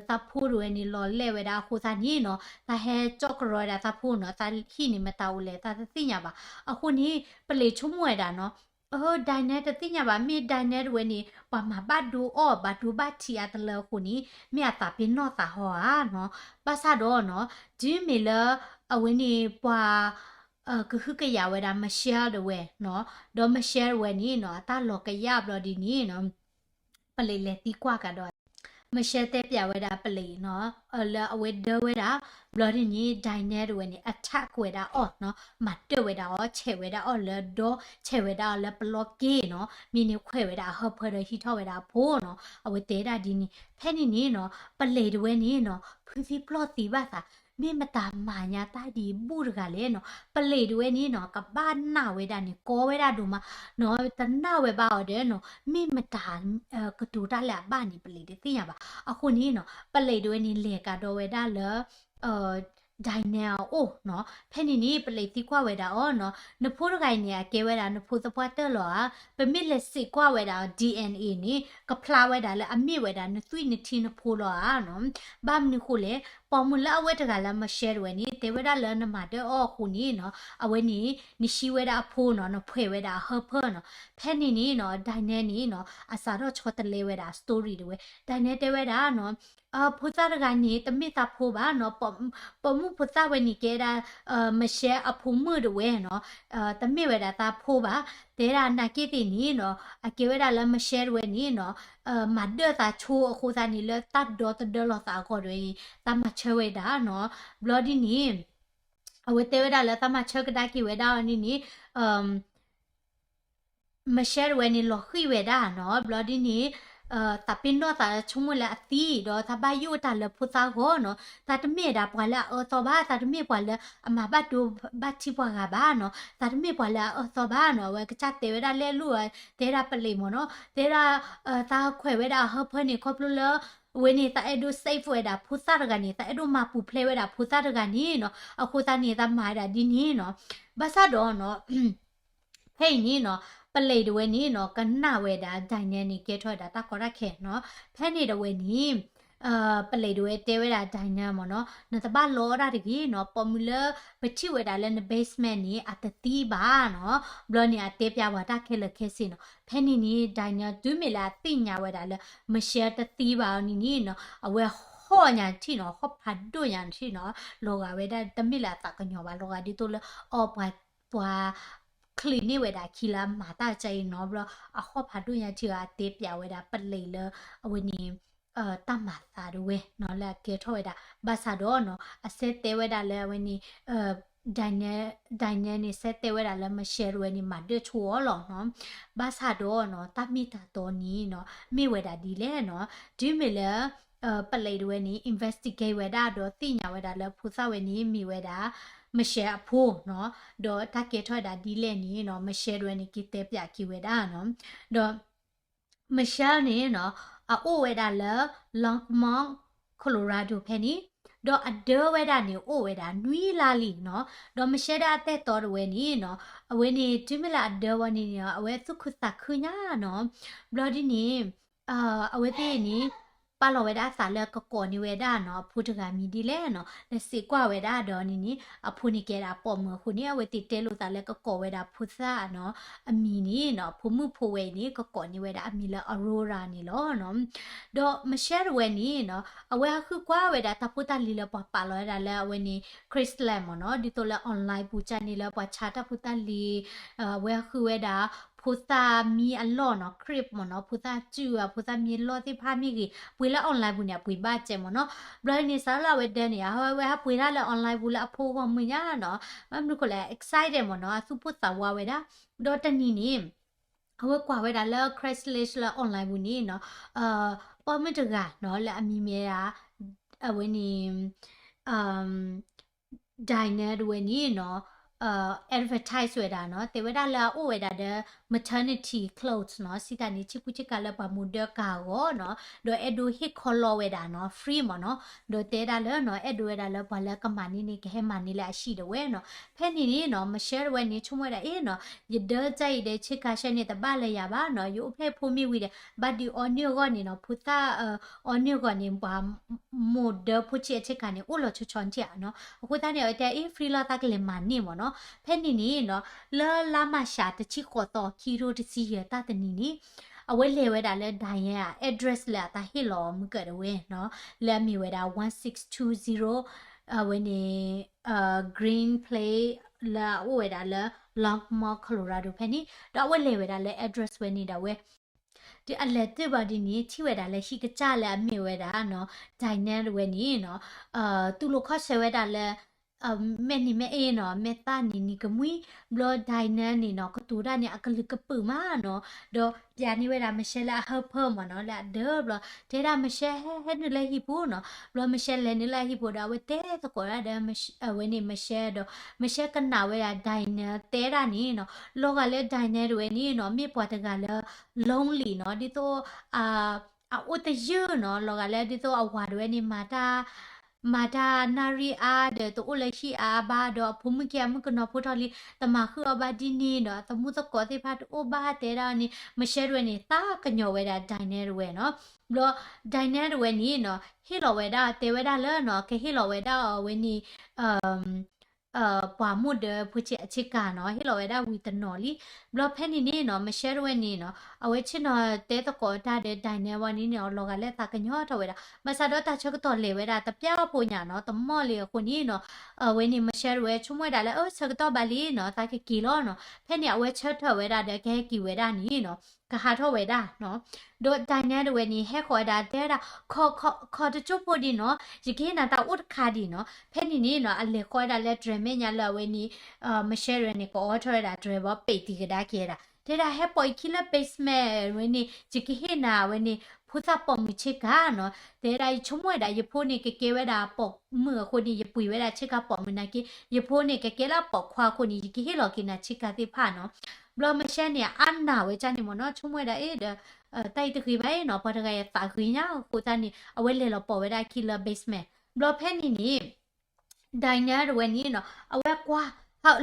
သးဖိတဝဲန့ၣ် လီၤလဲၣ်ဝဲဒၣ်အဃိသတးန့ၣ်နီၤ သးဟဲကၠီၣ်ကရီဝဲဒၣ်သးဖိနီၤ သးဟံၣ်န့ၣ်မတၤအိၣ်လဲၣ် သးတသ့ၣ်ညါဘၣ် အဃိန့ၣ် ပလံးဆိကမိၣ်ဝဲဒၣ်နီၤ အၢ Diane တသ့ၣ်ညါဘၣ် မ့ၢ် Diane တဝဲန့ၣ် ပှၤမၤဘၣ်ဒိအီၣ် ဘၣ်ဒိဘၣ်ထံးအါတလၢအဃိန့ၣ် မ့ၢ်အသးပ့ၤနီၣ်သးဟီဧါနီၤ ဘၣ်ဆၣ်ဒီးနီၤ တုၤမ့ၢ်လၢ အဝဲန့ၣ်ပှၤ ကဟုကယာ်ဝဲဒၣ် Michelle တဝဲနီၤ ဒီး Michelle တဝဲန့ၣ်နီၤ အတၢ်လီၤကယၢ်ဘျီဒ်န့ၣ်နီၤ ပလံးလဲၤသံကွၢ်ကဒီး Michelle တဲပၠးဝဲဒၣ်ပလံးနီၤ လၢအဝဲဒၢဝဲဒၣ် ဘျီဒ်န့ၣ် Diane တဝဲန့ၣ် attack ဝဲဒၣ်အီၤနီၤ မၤတၢၢ်ဝဲဒၣ်အီၤ ဆဲးဝဲဒၣ်အီၤလၢဒီ ဆဲးဝဲဒၣ်အီၤလၢပလီၢ်က့နီၤ မ့ၢ်န့ၣ်ခွဲးဝဲဒၣ်အဟၢဖၢဒီးဟံးထီၣ်ဝဲဒၣ်အဖိနီၤ အဝဲတဲဒၣ်ဒ်န့ၣ် ဖဲန့ၣ်န့ၣ်နီၤ ပလံးတဝဲန့ၣ်နီၤ ဖုသံပျီၢ်သံဘၣ်သး မ့ၢ်မတၤမၤညါတၢ်ဒ်အံၤဘူၣ်တဂၤလဲၣ်နီၤ ပလံးတဝဲန့ၣ်နီၤ ကဘၣ်နာ်ဝဲဒၣ်န့ၣ် ကီဝဲဒၣ်ဒိၣ်မးနီၤ တနာ်ဝဲဘၣ်အီၤဒီးနီၤ မ့ၢ်မတၤ ကတိၤတၢ်လၢအဘၣ်န့ၣ် ပလံးတသ့ၣ်ညါဘၣ် အဃိန့ၣ်နီၤ ပလံးတဝဲန့ၣ် လဲၤကဒီးဝဲဒၣ်လၢ Diane အအိၣ်နီၤ ဖဲန့ၣ်န့ၣ် ပလံးသံကွၢ်ဝဲဒၣ်အီၤနီၤ နဖိတဂၤအံၤန့ၣ် အကဲဝဲဒၣ် နဖိသပှၢ်တၢၢ်လီၤဧါ ပမ့ၢ်လဲၤစံးကွၢ်ဝဲဒၣ် DNA န့ၣ် ကဖျါဝဲဒၣ်လၢအမ့ၢ်ဝဲဒၣ် နသွံၣ်နထံနဖိလီၤဧါနီၤ ဘၣ်မနုၤဃိလဲၣ် ပိာ်မုၣ်လၢအဝဲတဂၤလၢ Michelle တဝဲန့ၣ် တဲဝဲဒၣ်လၢနမၤဒၢအီၤအဃိန့ၣ်နီၤ အဝဲန့ၣ် နဟံးဝဲဒၣ်အဖိနီၤ နဖှဲးဝဲဒၣ်အဟၢဖၢနီၤ ဖဲန့ၣ်န့ၣ်နီၤ Diane န့ၣ်နီၤ အစးထီၣ်ဆီတလဲဝဲဒၣ် story တဝဲ Diane တဲဝဲဒၣ်နီၤ ဖိသၣ်တဂၤန့ၣ် တမ့ၢ်သးဖိဘၣ်နီၤ ပိာ်မုၣ်ဖိသၣ်ဝဲန့ၣ်ကဲဒၣ် Michelle အဖိမုၣ်တဝဲနီၤ တမ့ၢ်ဝဲဒၣ်သးဖိဘၣ် တဲဒၣ်နာ်က့သ့ၣ်န့ၣ်နီၤ အကဲဝဲဒၣ်လၢ Michelle တဝဲန့ၣ်နီၤ မၤဒၢသးဆိအဃိသတးန့ၣ် လၢတၢ်ဒီသဒၢလီၤသးအဂီၢ်တဝဲန့ၣ် သးမၤဆၢဝဲဒၣ်နီၤ ဘျီဒ်န့ၣ် အဝဲတဲဝဲဒၣ်လၢသးမၤဆၢကဒါက့ၤဝဲဒၣ်အီၤန့ၣ်န့ၣ် Michelle တဝဲန့ၣ် လီၤဃံၣ်ဝဲဒၣ်နီၤ ဘျီဒ်န့ၣ် သးပ့ၤနီၣ်သးလၢဆိကမိၣ်လၢအသံ ဒီးသးဘၣ်ယိၣ်တၢ်လၢဖိသၣ်ဂီၢ်နီၤ သးတမ့ၢ်ဒၣ်ပှၤလၢအအၢသီဘၣ် သးတမ့ၢ်ပှၤလၢအမၤဘၣ်ဒိဘၣ်ထံးပှၤဂၤဘၣ်နီၤ သးတမ့ၢ်ပှၤလၢအအၢသီဘၣ်နီၤ အဝဲကစၢ်တဲဝဲဒၣ်လဲၣ်လိၣ် တဲဒၣ်ပလံးမ့ၢ်နီၤ တဲဒၣ် သးခွဲးဝဲဒၣ်အဟၢဖၢန့ၣ် ခီဖျိလၢ အဝဲန့ၣ် သးအဲၣ်ဒိး save ဝဲဒၣ်ဖိသၣ်တဂၤန့ၣ် သးအဲၣ်ဒိးမၤပူၤဖျဲးဝဲဒၣ်ဖိသၣ်တဂၤန့ၣ်နီၤ အဃိသတးန့ၣ် သးမၤဝဲဒၣ်ဒ်န့ၣ်နီၤ ဘၣ်ဆၣ်ဒီးနီၤ ဖဲအံၤန့ၣ်နီၤ ပလံးတဝဲန့ၣ်နီၤ ကနၣ်ဝဲဒၣ် Diane န့ၣ် ကဲထီၣ်ဝဲဒၣ်တၢ်ကီတၢ်ခဲနီၤ ဖဲန့ၣ်တဝဲန့ၣ် ပလံးတဝဲတဲဝဲဒၣ် Diane မ့ၢ်နီၤ နတဘၣ်လီအီၣ်ဒၣ်တဂ့ၤနီၤ ပိာ်မုၣ်လၢပထံၣ်ဝဲဒၣ်လၢန basement န့ၣ် အတသံဘၣ်နီၤ ဘျီန့ၣ် အတဲပျးဝဲတၢ်ခဲလၢာ်ခဲဆ့နီၤ ဖဲန့ၣ်န့ၣ် Diane တုၤမ့ၢ်လၢအသ့ၣ်ညါဝဲဒၣ်လၢ Michelle တသံဘၣ်အီၤန့ၣ်န့ၣ်နီၤ အဝဲဟီၣ်ညါထံၣ်နီၤ ဟီၣ်ဖးဒိၣ်ညါထံၣ်နီၤ လီၤဂာ်ဝဲဒၣ်တမ့ၢ်လၢအသးကညီၤဘၣ် လီၤဂာ်ဒ်သိးလၢ အီပှၤ ပှၤ ချံးန့ၢ်ဝဲဒၣ်ခံလၢအမၤတၢ်ကါအံၤနီၤ ဘျီအဟီၣ်ဖးဒိၣ်ညါထံၣ်အီၤ အတဲပျးဝဲဒၣ်ပလံးလၢ အဝဲန့ၣ် တၢ်မၤသးတဝဲနီၤ လၢအကဲထီၣ်ဝဲဒၣ် ဘၣ်ဆၣ်ဒီးနီၤ အစဲတဲဝဲဒၣ်လၢအဝဲန့ၣ် Diane Diane န့ၣ် စဲတဲဝဲဒၣ်လၢ Michelle တဝဲန့ၣ် မၤဒၢဆိအီၤလီၤနီၤ ဘၣ်ဆၣ်ဒီးနီၤ တၢ်မ့ၢ်တၢ်တီန့ၣ်နီၤ မ့ၢ်ဝဲဒၣ်ဒ်လဲၣ်နီၤ တုၤမ့ၢ်လၢ ပလံးတဝဲန့ၣ် investigate ဝဲဒၣ်ဒီးသ့ၣ်ညါဝဲဒၣ်လၢဖိသၣ်ဝဲန့ၣ် မ့ၢ်ဝဲဒၣ် Michelle အဖိနီၤ ဒီးတၢ်ကဲထီၣ်ဝဲဒၣ်ဒ်လဲၣ်န့ၣ်နီၤ Michelle တဝဲန့ၣ် က့ၤတဲပျးက့ၤဝဲဒၣ်နီၤ ဒီး Michelle န့ၣ်နီၤ အအိၣ်ဝဲဒၣ်လၢ Longmont Colorado ဖဲန့ၣ် ဒီးအဒၢဝဲဒၣ်န့ၣ် အိၣ်ဝဲဒၣ်နွံလါလံနီၤ ဒီး Michelle ဒၣ်အတဲတီတဝဲန့ၣ်နီၤ အဝဲန့ၣ် တုၤမ့ၢ်လၢအဒၢဝဲန့ၣ်န့ၣ် အဝဲသူၣ်ခုသးခုညါနီၤ ဘျီဒ်န့ၣ် အဝဲသ့ၣ်န့ၣ် ပာ်လီၤဝဲဒၣ်အသးလၢကကိးန့ၢ်ဝဲဒၣ်နီၤ အဖိတဂၤမံၤဒ်လဲၣ်နီၤ လဲၤစံးကွၢ်ဝဲဒၣ်ဒီးန့ၣ်န့ၣ် အဖိန့ၣ်ကဲဒၣ်ပိာ်မုၣ်အဃိန့ၣ် အဝဲသ့ၣ်တဲလိာ်သးလၢကကိးဝဲဒၣ်ဖိသၣ်နီၤ အမံၤန့ၣ်နီၤ ဖိမုၣ်ဖိဝဲအံၤန့ၣ် ကကိးန့ၢ်ဝဲဒၣ်အမံၤလၢ Aurora န့ၣ်လီၤနီၤ ဒီး Michelle တဝဲန့ၣ်နီၤ အဝဲဟးဃုကွၢ်ဝဲဒၣ်တၢ်ဖိတၢ်လံၤလၢပှၤပာ်လီၤဝဲဒၣ်လၢအဝဲန့ၣ် Craigslist မ့ၢ်နီၤ ဒ်သိးလၢ online ပူၤကၢ်န့ၣ်လၢပှၤဆါတၢ်ဖိတၢ်လံၤ အဝဲဟးဃုဝဲဒၣ် ဖိသၣ်မံအလီၢ်နီၤ crib မ့ၢ်နီၤ ဖိသၣ်စုၣ်ဧါ ဖိသၣ်မံအလီၢ်သ့ၣ်တဖၣ်မ့ၢ်ဂ့ၤ ပှ့ၤလၢ online ပူၤန့ၣ် အပှ့ၤဘၣ်စဲးမ့ၢ်နီၤ ဘျီန့ၣ် စးထီၣ်လၢအဝဲဒၢန့ၣ် အဝဲဟးပှ့ၤတၢ်လၢ online ပူၤလၢအဖိဂီၢ်မုၢ်ညါနီၤ ဘၣ်မနုၤဃိလဲၣ် excited မ့ၢ်နီၤ အသူၣ်ပိၢ်သးဝးဝဲဒၣ် ဒီးတနံၤန့ၣ် အဝဲကွၢ်ဝဲဒၣ်လၢ Craigslist လၢ online ပူၤန့ၣ်နီၤ ပိာ်မုၣ်တဂၤနီၤ လၢအမံၤမ့ၢ်ဒၣ် အဝဲန့ၣ် Diane တဝဲန့ၣ်နီၤ advertise ဝဲဒၣ်နီၤ တဲဝဲဒၣ်လၢအအိၣ်ဝဲဒၣ်ဒီး maternity clothes နီၤ စံးတၢ်န့ၣ် ဆ့ကူဆ့ကၤလၢပှၤမိၢ်ဒၢကၤအဂီၢ်နီၤ ဒီးအဲၣ်ဒိးဟ့ၣ်ခီလီဝဲဒၣ်နီၤ free မ့ၢ်နီၤ ဒီးတဲဒၣ်လၢနီၤ အဲၣ်ဒိးဝဲဒၣ်လၢပှၤလၢကမၤန့ၢ်န့ၣ် ကဟဲမၤန့ၢ်လၢအဟံၣ်တဝဲနီၤ ဖဲန့ၣ်န့ၣ်နီၤ Michelle တဝဲန့ၣ် ဆိကမိၣ်ဝဲဒၣ်အ့ၣ်နီၤ ယဒၢကၢ်အံၤဒီး ဆ့ကၤဆၢန့ၣ် တဘၣ်လၢယၤဘၣ်နီၤ ယအိၣ်ဖျဲၣ်ဖိမ့ၢ်ဝံၤဒီး ဘၣ်ဒုးအီနုၢ်အဂီၢ်န့ၣ်နီၤ ဖိသၣ် အီနုၢ်အဂီၢ်န့ၣ် ပှၤ မိၢ်ဒၢဖိဆံးအဆ့ကၤန့ၣ် အိၣ်လီၤဆီဆီထံၣ်ဧါနီၤ အဃိသတးန့ၣ် အဝဲတဲအ့ၣ် free လီၤ သးကလဲၤမၤန့ၢ်မ့ၢ်နီၤ ဖဲန့ၣ်န့ၣ်နီၤ လၢလါမၤရှးတဆံဃိးသီ ခံထိတဆံယဲၢ် တၢ်တနံၤန့ၣ် အဝဲလဲၤဝဲဒၣ်လၢ Diane အ address လၢအတၢ်ဟ့ၣ်လီၤမုၢ်ကၢၢ်တဝဲနီၤ လၢအမ့ၢ်ဝဲဒၣ် one six two zero အဝဲန့ၣ် Green Place လၢအအိၣ်ဝဲဒၣ်လၢ Longmont Colorado ဖဲန့ၣ် ဒီးအဝဲလဲၤဝဲဒၣ်လၢ address ဝဲန့ၣ်ဒီးဝဲ အလဲၤတ့ၢ်ဘၣ်ဒ်န့ၣ် ထံၣ်ဝဲဒၣ်လၢဟံၣ်ကစၢ်လၢအမ့ၢ်ဝဲဒၣ်နီၤ Diane တဝဲန့ၣ်နီၤ တူၢ်လိာ်ခီၣ်ဆၢဝဲဒၣ်လၢ မဲာ်နံၤမဲာ်အ့နီၤ မဲာ်သၣ်န့ၣ်နံၤကမှံ ဘျီ Diane န့ၣ်နီၤ ကတိၤတၢ်န့ၣ် အကလုာ်ကပုာ်မးနီၤ ဒီးပျးန့ၢ်ဝဲဒၣ် Michelle လၢအဟၢဖၢမးနီၤ လၢအဒၢဘျီ တဲဒၣ် Michelle ဟဲဟဲနုာ်လၢဟံၣ်ပူၤနီၤ ဘျီ Michelle လဲၤနုာ်လၢအဟံၣ်ပူၤဒီး အဝဲတဲသကိးတၢ်ဒီး အဝဲန့ၣ် Michelle ဒီး Michelle ကနၣ်ဝဲဒၣ် Diane တဲဒၣ်န့ၣ်နီၤ လီၤဂာ်လၢ Diane တဝဲန့ၣ်နီၤ မ့ၢ်ပှၤတဂၤလၢ lonely နီၤ ဒ်သိး အအိၣ်သယုၢ်နီၤ လီၤဂာ်လၢဒ်သိးအဝၤတဝဲန့ၣ် မၤတၢ် မၤတၢ်နၣ်ရံၣ်အါဒီးတအိၣ်လၢဟံၣ်အါအါဘၣ် ဒီးအဖိမုၣ်ခံဂၤမုၣ်ကနီၤဖိထီၣ်လံ တမၤဃုာ်အီၤဘၣ်ဒ်န့ၣ်ဒီး အသမူသကိးသ့ၣ်တဖၣ်တအိၣ်ဘၣ်တဲဒၣ်န့ၣ် Michelle တဝဲန့ၣ် သးကညီၤဝဲဒၣ် Diane တဝဲနီၤ ဘျီ Diane တဝဲန့ၣ်နီၤ ဟ့ၣ်လီၤဝဲဒၣ် တဲဝဲဒၣ်လၢနီၤ ကဟ့ၣ်လီၤဝဲဒၣ်အီၤဝဲန့ၣ် ပှၤမိၢ်ဒၢဖိဆံးအဆ့ကၤနီၤ ဟ့ၣ်လီၤဝဲဒၣ်ဝံၤတနီၤလံ ဘျီဖဲန့ၣ်န့ၣ်နီၤ Michelle တဝဲန့ၣ်နီၤ အဝဲဆ့ၣ်နီၤတဲသကိးတၢ်ဒီး Diane ဝဲန့ၣ်န့ၣ် လီၤဂာ်လၢသးကညီၤထီၣ်ဝဲဒၣ် ဘၣ်ဆၣ်ဒီးတၢ်ဆၢကတီၢ်လဲၤဝဲဒၣ်တပျၢ်ဖိညါနီၤ တမီၢ်လံအဃိန့ၣ်နီၤ အဝဲန့ၣ် Michelle တဝဲဆိကမိၣ်ဝဲဒၣ်လၢ အၢ ဆၢကတီၢ်ဘၣ်လံနီၤ သးကက့ၤလီၤနီၤ ဖဲန့ၣ် အဝဲဆၢထၢၣ်ဝဲဒၣ်ဒီးကဟဲက့ၤဝဲဒၣ်န့ၣ်နီၤ ကဟးထီၣ်ဝဲဒၣ်နီၤ ဒီး Diane တဝဲန့ၣ် ဟဲဃီၤဝဲဒၣ်တဲဝဲဒၣ် ခီတကၠိၢ်ဖိဒံးနီၤ ယကဟ့ၣ်နၤတၢ်အိၣ်တခါဒံးနီၤ ဖဲန့ၣ်န့ၣ်နီၤ အလဲၤဃီၤဝဲဒၣ်လၢတြဲၤမဲာ်ညါလၢအဝဲန့ၣ် Michelle တဝဲန့ၣ် ကအိးထီၣ်ဝဲဒၣ်တြဲၤဘီ ပံာ်တံာ်ကဒါက့ၤဝဲဒၣ် တဲဒၣ် ဟဲပိာ်ယခံလၢ basement ဝဲန့ၣ် ယကဟ့ၣ်နၤဝဲန့ၣ် ဖိသၣ်ပိာ်မုၣ်ဆ့ကၤနီၤ တဲဒၣ် ယဆိကမိၣ်ဝဲဒၣ် ယဖိန့ၣ်ကကဲဝဲဒၣ်ပိာ်မုၣ်အဃိန့ၣ် ယပှ့ၤဝဲဒၣ်ဆ့ကၤပိာ်မုၣ်နာ်က့ ယဖိန့ၣ် ကကဲလၢပိာ်ခွါအဃိန့ၣ် ယကဟ့ၣ်လီၤက့ၤနၤဆ့ကၤသ့ၣ်တဖၣ်နီၤ ဘျီ Michelle န့ၣ် အါနာ်ဝဲဒၣ်န့ၣ်မ့ၢ်နီၤ ဆိကမိၣ်ဝဲဒၣ် အ့ ဒီး တၢ်အံၤတဂ့ၤဘၣ်အံၤနီၤ ပှၤတဂၤအံၤသးဂ့ၤညါအဃိသတးန့ၣ် အဝဲလဲၤလီၤပိာ်ဝဲဒၣ်အခံလၢ basement ဘျီဖဲန့ၣ်န့ၣ် Diane တဝဲန့ၣ်နီၤ အဝဲကွၢ်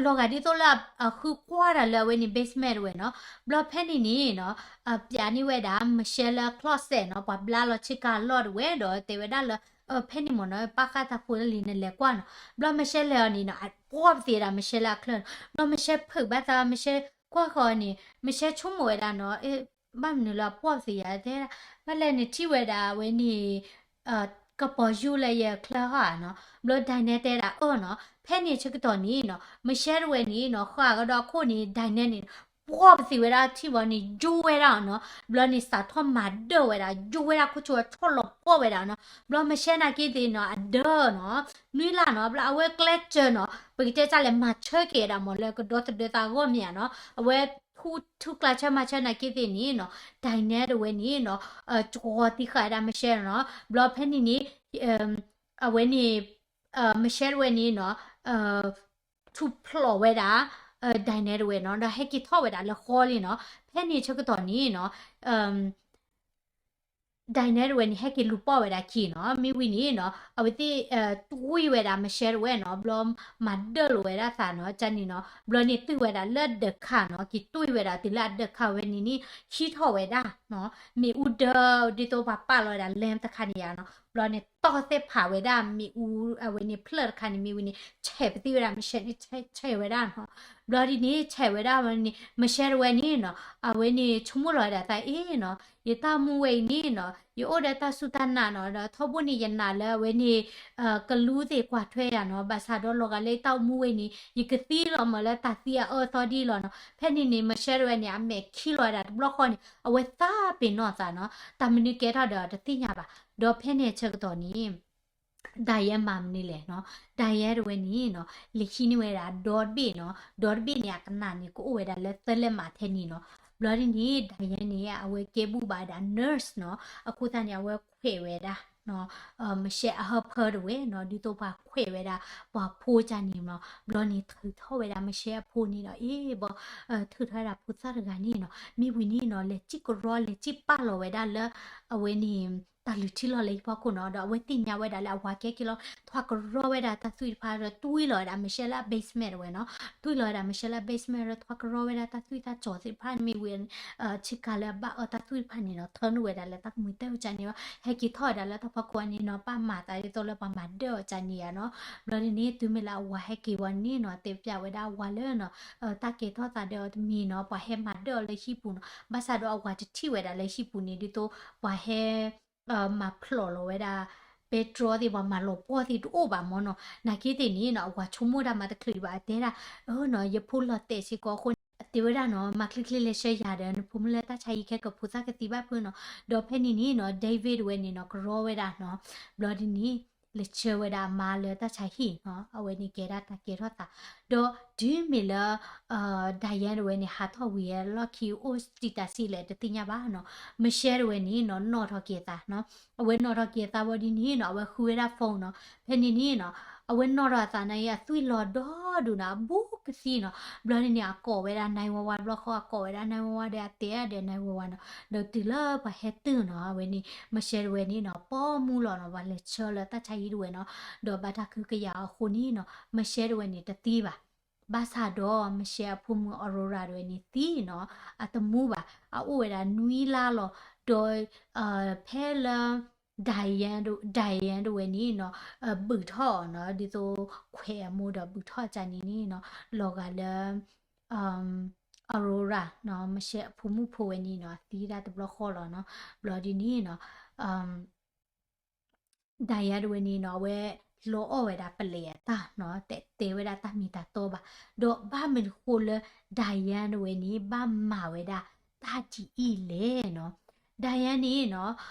လီၤဂာ်ဒ်သိးလၢအဃုကွၢ်တၢ်လၢအဝဲန့ၣ် basement တဝဲနီၤ ဘျီဖဲန့ၣ်န့ၣ်နီၤ ပျးန့ၢ်ဝဲဒၣ် Michelle လၢ closet နီၤ ပှၤဘျါလီၤဆ့ကၤလီၢ်တဝဲဒီးတဲဝဲဒၣ်လၢ ဖဲန့ၣ်မ့ၢ်နီၤ ပာ်ဃာ်တၢ်ဖိလံနလဲၤကွၢ်နီၤ ဘျီ Michelle လဲၤအီၤန့ၣ်နီၤ အပှီၢ်ပသံးဝဲဒၣ် Michelle လၢအချၢနီၤ ဘျီ Michelle ဖုးဘၣ်သး Michelle ကွၢ်ဃီၤန့ၣ် Michelle ဆိကမိၣ်ဝဲဒၣ်နီၤ ဘၣ်မနုၤလၢအပှီၢ်ပသံးယၤတဲဒၣ် ဘၣ်လဲၣ်နထံၣ်ဝဲဒၣ်အဝဲန့ၣ် ကပီၤယူၢ်လၢယချၢဟီဧါနီၤ ဘျီ Diane တဲဒၣ်အၢနီၤ ဖဲန့ၣ်ဆၢကတီၢ်န့ၣ်နီၤ Michelle တဝဲန့ၣ်နီၤ ဃၣ်ကဒီးအခိၣ်န့ၣ် Diane န့ၣ် ပှီၢ်ပသံးဝဲဒၣ်ထံၣ်ဘီန့ၣ် ယူၢ်ဝဲဒၣ်နီၤ ဘျီန့ၣ်စးထီၣ်မၤဒၢၣ်ဝဲဒၣ် ယူၢ်ဝဲဒၣ်ခိၣ်ဆိအဆီၣ်လီၤပှီၢ်ဝဲဒၣ်နီၤ ဘျီ Michelle နာ်က့သ့ၣ်နီၤ အဒၢနီၤ နွံလါနီၤ ဘျီအဝဲကျဲစၢၤနီၤ ပကတဲတၢ်လဲၣ်မၤဆၢက့ၤဝဲဒၣ်မ့ၢ်လၢကဒီသဒၢသးအဂီၢ်မ့ၢ်ဧါနီၤ အဝဲ ထူၣ်ကျါဆၢမၤဆၢနာ်က့သ့ၣ်န့ၣ်နီၤ Diane တဝဲန့ၣ်နီၤ ကီသံဃာ်ဝဲဒၣ် Michelle နီၤ ဘျီဖဲန့ၣ်န့ၣ် အဝဲန့ၣ် Michelle တဝဲန့ၣ်နီၤ ထူၣ်ဖျိးဝဲဒၣ် Diane တဝဲနီၤ ဒီးဟဲက့ၤထီၣ်ဝဲဒၣ်လၢဃီလံနီၤ ဖဲန့ၣ်ဆၢကတီၢ်န့ၣ်နီၤ Diane တဝဲန့ၣ် ဟဲက့ၤလူၤပိာ်ဝဲဒၣ်ခံနီၤ မ့ၢ်ဝံၤန့ၣ်နီၤ အဝဲသ့ၣ် တွံၢ်ဝဲဒၣ် Michelle တဝဲနီၤ ဘျီမၤဒၢၣ်လိာ်ဝဲဒၣ်သးနီၤ ကန့ၣ်နီၤ ဘျီန့ၣ်တွံၢ်ဝဲဒၣ်လၢဒၢးခါနီၤ က့ၤတွံၢ်ဝဲဒၣ်တုၤလၢအဒၢးခါဝဲန့ၣ်န့ၣ် ဟံးထီၣ်ဝဲဒၣ်နီၤ မ့ၣ်အူဒၢ ဒ်သိးပှၤပာ်လီၤဝဲဒၣ် lamp တခါန့ၣ်ယါနီၤ ဘျီန့ၣ် တီၢ်သ့ၣ်ဖးဝဲဒၣ် မ့ၣ်အူ အဝဲန့ၣ်ဖျၢၣ်တခါန့ၣ် မ့ၢ်ဝံၤန့ၣ် ဆဲးပသံၣ်ဝဲဒၣ် Michelle န့ၣ် ဆဲးဝဲဒၣ်နီၤ ဘျီဒ်န့ၣ် ဆဲးဝဲဒၣ်ဝဲန့ၣ် Michelle တဝဲန့ၣ်နီၤ အဝဲန့ၣ် ဆိကမိၣ်လီၤဝဲဒၣ်သးအ့ၣ်နီၤ ယတၢ်အိၣ်မူဝဲအံၤန့ၣ်နီၤ ယအိၣ်ဒီးတၢ်စူၢ်တၢ်နာ်နီၤ ဒီးထီဘိန့ၣ် ယနာ်လၢအဝဲန့ၣ် ကလူသ့ၣ်ကွၢ်ထွဲယၤနီၤ ဘၣ်ဆၣ်ဒီးလီၤဂာ်လၢယတၢ်အိၣ်မူဝဲအံၤန့ၣ် ယကသံလီၤမၢ်လၢတၢ်သံအအၢအသီဒ်လီၤနီၤ ဖဲန့ၣ်န့ၣ် Michelle တဝဲန့ၣ် အမဲာ်ခံလီၤဝဲဒၣ်တဘျီဃီန့ၣ် အဝဲသးပ့ၤနီၣ်သးနီၤ တၢ်မနုၤကဲထီၣ်ဒီးတသ့ၣ်ညါဘၣ် ဒီးဖဲန့ၣ်အဆၢကတီၢ်န့ၣ် Diane မၤမနုၤလဲၣ်နီၤ Diane တဝဲန့ၣ်နီၤ လဲၤဟံးန့ၢ်ဝဲဒၣ်ဒီတဘ့ၣ်နီၤ ဒီတဘ့ၣ်န့ၣ် အကနၣ်န့ၣ် ကအိၣ်ဝဲဒၣ်လၢသၢလဲၢ်မးထဲန့ၣ်နီၤ ဘျီဒ်န့ၣ် Diane န့ၣ် အဝဲကဲဘူၣ်ဘၣ်ဒၣ် nurse နီၤ အဃိသတးန့ၣ် အဝဲခွဲးဝဲဒၣ် Michelle အဟၢဖၢတဝဲနီၤ ဒ်သိးပှၤခွဲးဝဲဒၣ် ပှၤဖိကန့ၣ်နီၤ ဘျီန့ၣ်ထုးထီၣ်ဝဲဒၣ် Michelle အဖိန့ၣ်ဒီး အ့ၣ်ဘီ ထုးထီၣ်ဝဲဒၣ်ဖိသၣ်တဂၤန့ၣ်နီၤ မ့ၢ်ဝံၤန့ၣ်နီၤ လဲၤစံၣ်ကရီ လဲၤစံၣ်ပာ်လီၤဝဲဒၣ်လၢ အဝဲန့ၣ် တၢ်လုၢ်ထံလီၤလၢဟံၣ်ဖီခိၣ်နီၤ ဒီးအဝဲသ့ၣ်ညါဝဲဒၣ်လၢအဝၤကဲက့ၤလီၤ ထွါကရီဝဲဒၣ်တၢ်သွံၣ်တဖၣ်ဒီးတွံၢ်လီၤဝဲဒၣ် Michelle လၢအ basement တဝဲနီၤ တွံၢ်လီၤဝဲဒၣ် Michelle လၢအ basement ဒီးထွါကရီဝဲဒၣ်တၢ်သွံၣ်တၢ်စီၤသ့ၣ်တဖၣ်န့ၣ်မ့ၢ်ဝံၤ ဆ့ကၤလၢအဘၣ်အၢတၢ်သွံၣ်တဖၣ်န့ၣ်နီၤ ထၢနုာ်ဝဲဒၣ်လၢတၢ်ကမှံၤတၢ်အုၣ်ကန့ၣ်ဘၣ် ဟဲက့ၤထီၣ်ဝဲဒၣ်လၢတၢ်ဖီခိၣ်န့ၣ်နီၤ ပာ်မၤသးဒ်သိးလၢပှၤမၤဒၢၣ်အီၤကန့ၣ်ဧါနီၤ ဘျီဒ်န့ၣ် တုၤမ့ၢ်လၢအဝၤဟဲက့ၤဝံၤန့ၣ်နီၤ တဲပျးဝဲဒၣ်အဝၤလၢနီၤ တၢ်ကဲထီၣ်သးဒီးတမံၤနီၤ ပှၤဟဲမၤဒၢၣ်အီၤလၢဟံၣ်ပူၤနီၤ ဘၣ်ဆၣ်ဒီးအဝၤတထံၣ်ဝဲဒၣ်လၢဟံၣ်ပူၤန့ၣ် ဒ်သိးပှၤဟဲ မၤဖျိးလီၤဝဲဒၣ် ပဲတြီသ့ၣ် ပှၤမၤလီၤပှီၢ်သ့ၣ်တအိၣ်ဘၣ်မ့ၢ်နီၤ နာ်က့သ့ၣ်န့ၣ်နီၤ အဝၤဆိကမိၣ်တၢ်မၤတချုးဒံးဘၣ် အတဲဒၣ် အၢနီၤ ယဖိလီၤတဲာ်စ့ၢ်ကီးအဃိန့ၣ် အ တဲဝဲဒၣ်နီၤ, မၤချ့ချ့လဲၤဆှၢယၤဒီး နဖိမုၣ်လၢတၢ်ဆါဟံၣ်ခဲကဖိသၣ်ကသံဘၣ်ဖုးနီၤ. ဒီးဖဲန့ၣ်န့ၣ်နီၤ David တဝဲန့ၣ်နီၤ ကရီဝဲဒၣ်နီၤ, ဘျီဒ်န့ၣ် လဲၤဆှၢဝဲဒၣ်အမါလၢတၢ်ဆါဟံၣ်နီၤ, အဝဲန့ၣ်ကဲဒၣ်တၢ်ကဲထီၣ်သး. ဒီးတုၤမ့ၢ်လၢ Diane တဝဲန့ၣ် ဟးထီၣ်ဝံၤလီၢ်ခံ အိၣ်တံာ်တာ်ဆံးလဲၣ်တသ့ၣ်ညါဘၣ်နီၤ. Michelle တဝဲန့ၣ်နီၤ နီၣ်ထီၣ်က့ၤအသးနီၤ. အဝဲနီၣ်ထီၣ်က့ၤအသးဝံၤဒ်န့ၣ်နီၤ အဝဲဃုဝဲဒၣ် phone နီၤ. ဖဲန့ၣ်န့ၣ်နီၤ အဝဲနီၣ်ထီၣ်အသးန့ၣ် အသွံၣ်လီၤဒီဒူၣ်နီၤ, အဘူးကသံနီၤ. ဘျီဒ်န့ၣ် အကိးဝဲဒၣ် nine one one ဘျီဃီ အကိးဝဲဒၣ် nine one one ဒီးအတဲဒီး nine one one နီၤ. ဒီးတုၤလၢပှၤဟဲတုၤနီၤ အဝဲန့ၣ် Michelle တဝဲန့ၣ်နီၤ ပိာ်မူလီၤနီၤ, ပှၤလဲၤဆှၢလၢတၢ်ဆါဟံၣ်တဝဲနီၤ, ဒီးဘၣ်တၢ်ကဟုကယာ်အဃိန့ၣ်နီၤ Michelle တဝဲန့ၣ်တသံဘၣ်. ဘၣ်ဆၣ်ဒီး Michelle အဖိမုၣ် Aurora တဝဲန့ၣ်သံနီၤ, အတမူဘၣ်, အအိၣ်ဝဲဒၣ်နွံလါလီၤ. ဒီး ဖဲလၢ Diane Diane တဝဲန့ၣ်နီၤ ဘုးထီၣ်အီၤနီၤ, ဒ်သိးခွဲးအမိၢ်ဒီးဘုးထီၣ်ကၢ်န့ၣ်န့ၣ်နီၤ လီၤဂာ်လၢ Aurora နီၤ, Michelle အဖိမုၣ်ဖိဝဲန့ၣ်နီၤ အသံဒၣ်တဘျီဃီလီၤနီၤ. ဘျီဒ်န့ၣ်နီၤ Diane တဝဲန့ၣ်နီၤ အဝဲလီၤအီၣ်ဝဲဒၣ်ပလဲၤအတၢ်နီၤ, တတဲဝဲဒၣ်တၢ်မ့ၢ်တၢ်တီဘၣ်. ဒီးဘၣ်မနုၤဃိလၢ Diane တဝဲန့ၣ် ဘၣ်မၤဝဲဒၣ်တၢ်ဒ်အံၤလဲၣ်နီၤ. Diane န့ၣ်နီၤ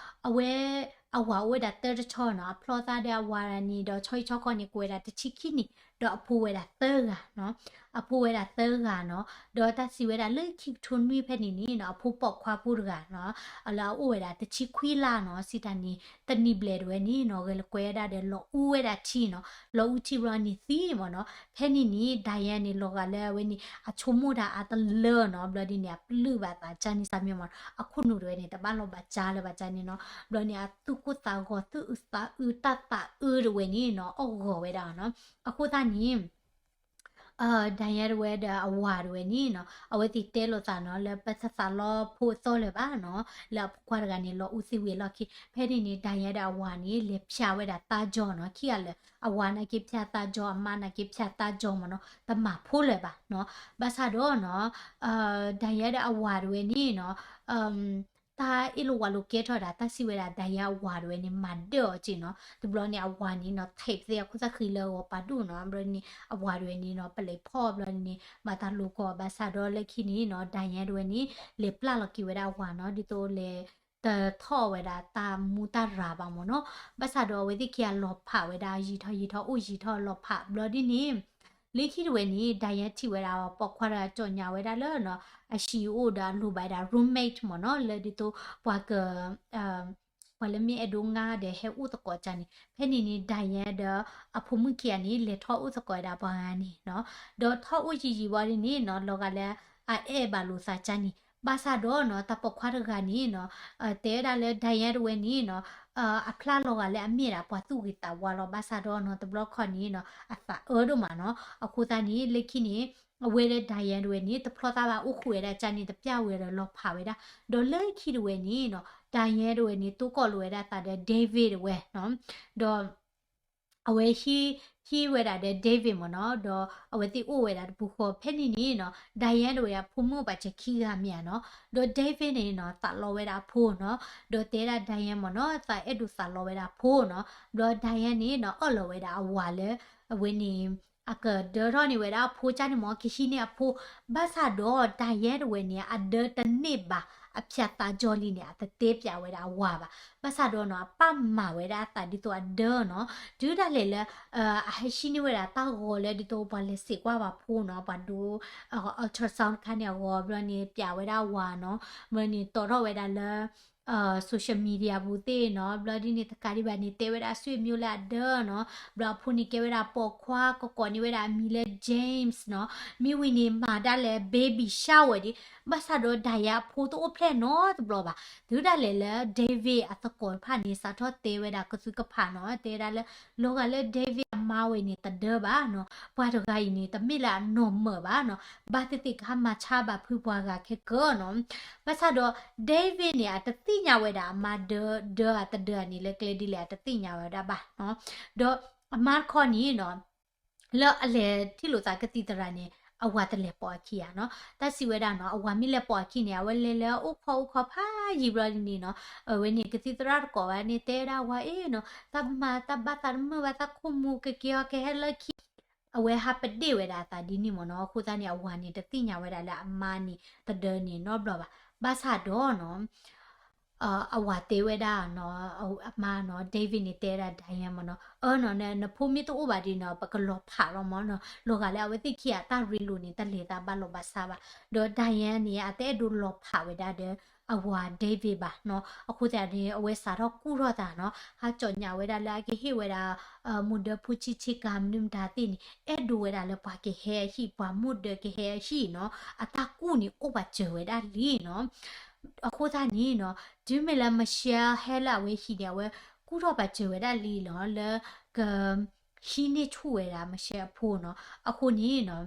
အဝဲ အဝၤအိၣ်ဝဲဒၣ်သၢတဆီနီၤ, အဖျီသးဒီးအဝၤန့ၣ်ဒီး ဆီဟံၣ်ဆီဃီန့ၣ် ကဲဝဲဒၣ်တဆံခံနံၣ်, ဒီးအဖိဝဲဒၣ်သၢဂၤနီၤ. အဖိဝဲဒၣ်သၢဂၤနီၤ, ဒီးတၢ်စံးဝဲဒၣ်လၢခံကထိနွံဖဲန့ၣ်န့ၣ်နီၤ အဖိပိာ်ခွါဖိတဂၤနီၤ, လၢအအိၣ်ဝဲဒၣ်တဆံခွံလါနီၤ, စံးတၢ်န့ၣ် တနံၤဘျဲၣ်တဝဲန့ၣ်နီၤ ဂဲၤလိာ်ကွဲဝဲဒၣ်ဒီးလီၤအူဝဲဒၣ်ထံနီၤ, လီၤအူထံဘျီန့ၣ်သံမ့ၢ်နီၤ. ဖဲန့ၣ်န့ၣ် Diane န့ၣ် လီၤဂာ်လၢအဝဲန့ၣ် အဆိကမိၣ်တၢ်အါတလၢနီၤ, ဘျီဒ်န့ၣ် အပျုၢ်ဘၣ်သးကၢ်န့ၣ် စၢ်မ့ၢ်မ့ၢ်နီၤ, အခိၣ်နူာ်တဝဲန့ၣ် တဘၣ်လီၤဘၣ်ကၢ်လၢၤဘၣ်ကၢ်န့ၣ်နီၤ, ဘျီန့ၣ် အသူၣ်ကိၢ်သးဂီၤ သူၣ်အုးသးအုး တၢ်သးအုးတဝဲန့ၣ်နီၤ အီၣ်ဂီၤဝဲဒၣ်နီၤ. အဃိသတးန့ၣ် Diane တဝဲဒီးအဝၤတဝဲန့ၣ်နီၤ အဝဲသ့ၣ်တဲလိာ်သးနီၤ လၢပသးလီဖိအသီလၢၤဘၣ်နီၤ, လၢအဖိခွါတဂၤန့ၣ် လီၤအူသံဝံၤအလီၢ်ခံ, ဖဲန့ၣ်န့ၣ် Diane ဒီးအဝၤန့ၣ် လဲၤဖၠးဝဲဒၣ်သးကၠီနီၤ, ခံဂၤလၢာ် အဝၤနာ်က့ဖၠးသးကၠီ, အမါနာ်က့ဖၠးသးကၠီမ့ၢ်နီၤ, တမၤဖိလၢၤဘၣ်နီၤ. ဘၣ်ဆၣ်ဒီးနီၤ Diane ဒီးအဝၤတဝဲန့ၣ်နီၤ တၢ်အ့ၣ်လိာ်ဝါလိာ်ကဲထီၣ်ဒၣ် တၢ်စံးဝဲဒၣ် Diane အဝၤတဝဲန့ၣ် မၤဒၢၣ်အီၤက့နီၤ, တဘျီန့ၣ် အဝၤန့ၣ်နီၤ ထံးသ့အခိၣ်သၣ်ဃံလၢအဂီၤပာ်ဒိၣ်နီၤ, ဘျီန့ၣ် အဝၤတဝဲန့ၣ်နီၤ ပလဲၤဖီၣ်ဘျီန့ၣ် ဘၣ်တၢ်လိၤကီၢ် ဘၣ်ဆၣ်ဒီးလၢခံန့ၣ်နီၤ Diane တဝဲန့ၣ် လဲၤပျၢ်လီၤက့ၤဝဲဒၣ်အဝၤနီၤ, ဒ်သိးလဲၤ တထီၣ်ဝဲဒၣ်တၢ်မူတၢ်ရၤဘၣ်မ့ၢ်နီၤ. ဘၣ်ဆၣ်ဒီးအဝဲသ့ၣ်ခံဂၤလီၤဖးဝဲဒၣ် ယံာ်ထီၣ်ယံာ်ထီၣ် အိၣ်ယံာ်ထီၣ်လီၤဖးဘျီဒ်န့ၣ် လၢခံတဝဲန့ၣ် Diane ထံၣ်ဝဲဒၣ်ပိာ်ခွါတဂၤ ကၠီၣ်ညါဝဲဒၣ်လၢနီၤ အဟံၣ်အိၣ်ဒီးအလိၣ်ဘၣ်ဝဲဒၣ် roommate မ့ၢ်နီၤ, လၢဒ်သိးပှၤက ပှၤလၢမ့ၢ်အဲၣ်ဒိးငါဒီးဟဲအိၣ်သကိးကၢ်န့ၣ်, ဖဲန့ၣ်န့ၣ် Diane ဒီးအဖိမုၣ်ခံဂၤန့ၣ် လဲၤထီၣ်အိၣ်သကိးဝဲဒၣ်ပှၤဂၤန့ၣ်နီၤ, ဒီးထီၣ်အိၣ်ယံာ်ယံာ်ဝံၤဒ်န့ၣ်နီၤ လီၤဂာ်လၢအအဲၣ်ဘၣ်လိာ်သးကၢ်န့ၣ်, ဘၣ်ဆၣ်ဒီးနီၤ တၢ်ပိာ်ခွါတဂၤန့ၣ်နီၤ တဲဝဲဒၣ်လၢ Diane တဝဲန့ၣ်နီၤ အဖျါလီၤဂာ်လၢအမ့ၢ်ဒၣ်ပှၤသူၣ်ဂ့ၤသးဝါလီၤ, ဘၣ်ဆၣ်ဒီးနီၤ တဘျီခီန့ၣ်နီၤ အသးအၢဒိၣ်မးနီၤ, အဃိသတးန့ၣ် လၢခံန့ၣ် အဝဲလၢ Diane တဝဲန့ၣ် တဖျီသးဘၣ် အိၣ်ဃုာ်ဝဲဒၣ်ကၢ်န့ၣ် တပျၢ်ဝဲဒီးလီၤဖးဝဲဒၣ်, ဒီးလၢခံတဝဲန့ၣ်နီၤ Diane တဝဲန့ၣ် တိကိၢ်လိာ်ဝဲဒၣ်သးဒီး David တဝဲနီၤ, ဒီး အဝဲဟံး ဟံးဝဲဒၣ်ဒီး David မ့ၢ်နီၤ, ဒီးအဝဲသ့ၣ်အိၣ်ဝဲဒၣ်တပူၤဃီ, ဖဲန့ၣ်န့ၣ်နီၤ Diane တဝဲအဖိမုၣ်ဘၣ်စဲၤခံဂၤမ့ၢ်ဧါနီၤ, ဒီး David န့ၣ်နီၤ သးလီဝဲဒၣ်အဖိနီၤ, ဒီးတဲဒၣ် Diane မ့ၢ်နီၤ သးအဲၣ်ဒိးသးလီဝဲဒၣ်အဖိနီၤ, ဘျီ Diane န့ၣ်နီၤ အၢၣ်လီၤဝဲဒၣ်အဝၤလၢ အဝဲန့ၣ် အကဒၢထီၣ်န့ၢ်ဝဲဒၣ်အဖိကၢ်န့ၣ်မ့ၢ် ကဟံးန့ၢ်အဖိ, ဘၣ်ဆၣ်ဒီး Diane တဝဲန့ၣ် အဒၢတန့ၢ်ဘၣ် အဖၠးသးကၠီလံန့ၣ် အတတဲပၠးဝဲဒၣ်အဝၤဘၣ်, ဘၣ်ဆၣ်ဒီးနီၤ အပၢ်မၤဝဲဒၣ်အသးဒ်သိးအဒၢနီၤ, တုၤဒၣ်လဲာ်လၢ အဟဲဟံးန့ၢ်ဝဲဒၣ်တၢ်ဂီၤလၢဒ်သိးပှၤလဲၤစံးကွၢ်ဘၣ်ဖိနီၤ, ပှၤဒိ ultrasound တခါန့ၣ်အဂီၤ ဘျီန့ၣ် ပၠးဝဲဒၣ်အဝၤနီၤ, ဘျီန့ၣ် တီၤထီၣ်ဝဲဒၣ်လၢ social media ပူၤသ့ၣ်နီၤ, ဘျီဒ်န့ၣ် တကးဒံးဘၣ်န့ၣ် တဲဝဲဒၣ်အဆွေမျိုးလၢအဒၢနီၤ, ဘျီအဖိန့ၣ်ကဲဝဲဒၣ်ပိာ်ခွါ ကကိးန့ၢ်ဝဲဒၣ်အမံၤလၢ James နီၤ, မ့ၢ်ဝံၤန့ၣ် မၤဒၣ်လဲာ် baby shower ဒံး, ဘၣ်ဆၣ်ဒီး Diane အဖိတအိၣ်ဖျဲၣ်နီတဘျီဘၣ်, တုၤဒၣ်လဲာ်လၢ David အသကိးတဖၣ်န့ၣ် စးထီၣ်တဲဝဲဒၣ်ကသုကဖးနီၤ, တဲဝဲဒၣ်လၢ လီၤဂာ်လၢ David အမါဝဲန့ၣ် တဒၢဘၣ်နီၤ, ပှၤတဂၤအံၤန့ၣ် တမ့ၢ်လၢအနီၢ်မၢာ်ဘၣ်နီၤ, ဘၣ်သ့ၣ်သ့ၣ်ကဟါမၤဆါဘၣ်ဖုပှၤဂၤခဲကၢနီၤ, ဘၣ်ဆၣ်ဒီး David န့ၣ် အတသ့ၣ်ညါဝဲဒၣ်အမါဒၢ ဒၢအတဒၢန့ၣ် လၢကျဲဒ်လဲၣ် အတသ့ၣ်ညါဝဲဒၣ်ဘၣ်နီၤ, ဒီးအမါတခီန့ၣ်နီၤ လၢအလဲၤထံၣ်လိာ်သးကသံၣ်သရၣ်န့ၣ် အဝၤတလဲၤပိာ်အခံဧါနီၤ, တၢ်စံးဝဲဒၣ်နီၤ အဝၤမ့ၢ်လဲၤပိာ်အခံန့ၣ် အဝဲလဲၤလၢအိၣ်ခိးအိၣ်ခိးဖးယံာ်ဘျီဒ်န့ၣ်နီၤ, အဝဲန့ၣ် ကသံၣ်သရၣ်တကိးဝဲန့ၣ် တဲဝဲဒၣ်ဝၤအ့ၣ်နီၤ တၢ်မၤတၢ်ဘၣ်သးတမုာ်ဘၣ် တၢ်ခိၣ်မူၤကက့ၤအီၤကဟဲလၢခံ အဝဲဟးပဒ့ၣ်ဝဲဒၣ်အသးဒ်န့ၣ်မ့ၢ်နီၤ. အဃိသတးန့ၣ် အဝၤန့ၣ် တသ့ၣ်ညါဝဲဒၣ်လၢအမါန့ၣ် တဒၢန့ၣ်နီတဘျီဘၣ်. ဘၣ်ဆၣ်ဒီးနီၤ အဝၤတဲဝဲဒၣ်နီၤ, အမါနီၤ David န့ၣ် တဲဝဲဒၣ် Diane မ့ၢ်နီၤ, အၢနီၤ နဖိမ့ၢ်တအိၣ်ဘၣ်ဒီးနီၤ ပကလီၤဖးလီၤမ့ၢ်နီၤ. လီၤဂာ်လၢအဝဲသ့ၣ်ခံဂၤအတၢ်ရ့လိာ်န့ၣ် တၢ်လဲၤသးဘၣ်လီၤဘၣ်ဆါဘၣ်. ဒီး Diane န့ၣ် အတအဲၣ်ဒိးလီၤဖးဝဲဒၣ်ဒီး အဝၤ David ဘၣ်နီၤ. အဃိသတးန့ၣ် အဝဲစးထီၣ်ကူၣ်ထီၣ်သးနီၤ, ဟးကၠီၣ်ညၣ်ဝဲဒၣ်လၢအကဟ့ၣ်ဝဲဒၣ် မိၢ်ဒၢဖိဆံးဆံးကၤမနုၤမတၤသ့ၣ်န့ၣ် အဲၣ်ဒိးဝဲဒၣ်လၢပှၤကဟဲအဟံၣ်, ပှၤမိၢ်ဒၢကဟဲအဟံၣ်နီၤ, အတၢ်ကူၣ်န့ၣ်အိၣ်ပာ်စၢၤဝဲဒၣ်လံနီၤ. အဃိသတးန့ၣ်နီၤ တုၤမ့ၢ်လၢ Michelle ဟဲလၢအဝဲဟံၣ်န့ၣ် အဝဲကူၣ်ထီၣ်ပာ်စၢၤဝဲဒၣ်လံလီၤ လၢက ဟံးန့ၢ်ဆူၣ်ဝဲဒၣ် Michelle အဖိနီၤ. အဃိန့ၣ်နီၤ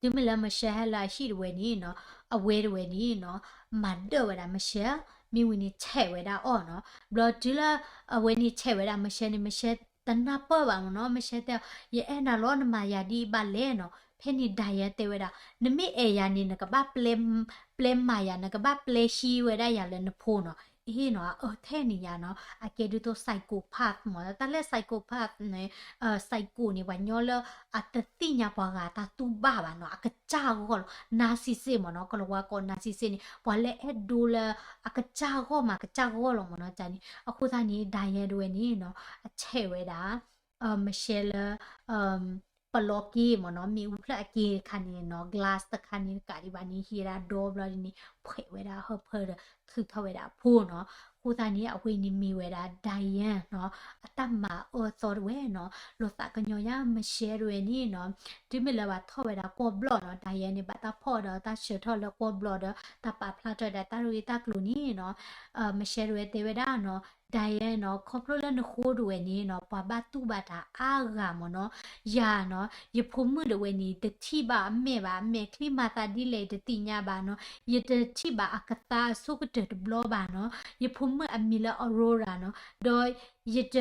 တုၤမ့ၢ်လၢ Michelle ဟဲလၢအဟံၣ်တဝဲန့ၣ်နီၤ, အဝဲတဝဲန့ၣ်နီၤ မၤဒၢၣ်ဝဲဒၣ် Michelle, မ့ၢ်ဝံၤန့ၣ်ဆဲးဝဲဒၣ်အီၤနီၤ. ဘျီတုၤလၢအဝဲန့ၣ်ဆဲးဝဲဒၣ် Michelle န့ၣ် Michelle တနၢ်ပၢၢ်ဘၣ်မ့ၢ်နီၤ. Michelle တဲအီၤ ယအဲၣ်နၤလီၤ နမၤယၤဒ်အံၤဘၣ်လဲၣ်နီၤ. ဖဲန့ၣ် Diane တဲဝဲဒၣ် နမ့ၢ်အဲၣ်ယၤန့ၣ် နကဘၣ်ပျဲမၤယၤ, နကဘၣ်ပျဲဟံးဝဲဒၣ်ယၤလၢနဖိနီၤ. အ့နီၤ အအၢထဲန့ၣ်ယၤနီၤ, အကဲဒ်သိး psychopath မ့ၢ် တၢ်လၢ psychopath န့ၣ် psycho န့ၣ် ပှၤညီလၢအတသ့ၣ်ညါပှၤဂၤတၢ်တူၢ်ဘၣ်ဘၣ်နီၤ, အကစၢ်ဂီၢ်လီၤ. Narcissist မ့ၢ်နီၤ, ကလၤဝါကိး narcissist န့ၣ် ပှၤလၢအဲၣ်ဒိးလၢအကစၢ်ဂီၢ်မၤကစၢ်ဂီၢ်လီၤမ့ၢ်နီၤ. န့ၣ် အဃိသတးန့ၣ် Diane တဝဲန့ၣ်နီၤ အဆဲးဝဲဒၣ် Michelle လၢ ပလီက့မ့ၢ်နီၤ, မ့ၣ်အူဖျၢၣ်အက့တခါန့ၣ်နီၤ, glass တခါန့ၣ် တကးဒံးဘၣ်န့ၣ် ဟံးဝဲဒၣ်ဒီဘျီဒ်န့ၣ် ဖှဲးဝဲဒၣ်ဟၢဖၢဒီး ထုးထီၣ်ဝဲဒၣ်အဖိနီၤ. အဃိသတးန့ၣ် အဝဲန့ၣ်မ့ၢ်ဝဲဒၣ် Diane နီၤ, အတၢ်မၤအၢသီတဝဲနီၤ, လီၤသးကညီၤညါ Michelle တဝဲန့ၣ်နီၤ, တုၤမ့ၢ်လၢဘၣ်ထီၣ်ဝဲဒၣ်ကွီၢ်ဘျီၣ်နီၤ, Diane န့ၣ် ဘၣ်တၢ်ဖီၣ်ဒီးတၢ်ဆှၢထီၣ်လၢကွီၢ်ဘျီၣ်ဒီး တၢ်ပာ်ဖျါထီၣ်ဝဲဒၣ်တၢ်ရ့တၢ်ကျိၤန့ၣ်နီၤ, Michelle တဝဲတဲဝဲဒၣ်နီၤ, Diane နီၤ, ခီဖျိလၢနဃိတဝဲန့ၣ်နီၤ, ပှၤဘၣ်တူၢ်ဘၣ်တၢ်အါဂၤမ့ၢ်နီၤ, ယၤနီၤ, ယဖိမုၣ်တဝဲန့ၣ် တထံၣ်ဘၣ်အမဲာ်ဘၣ်, အမဲာ်ချံမၤသးဒ်လဲၣ်တသ့ၣ်ညါဘၣ်နီၤ, ယတထံၣ်ဘၣ်အကသါအဆိကတၢၢ်တဘျီဘၣ်နီၤ, ယဖိမုၣ်အမံၤလၢ Aurora နီၤ, ဒီးယတ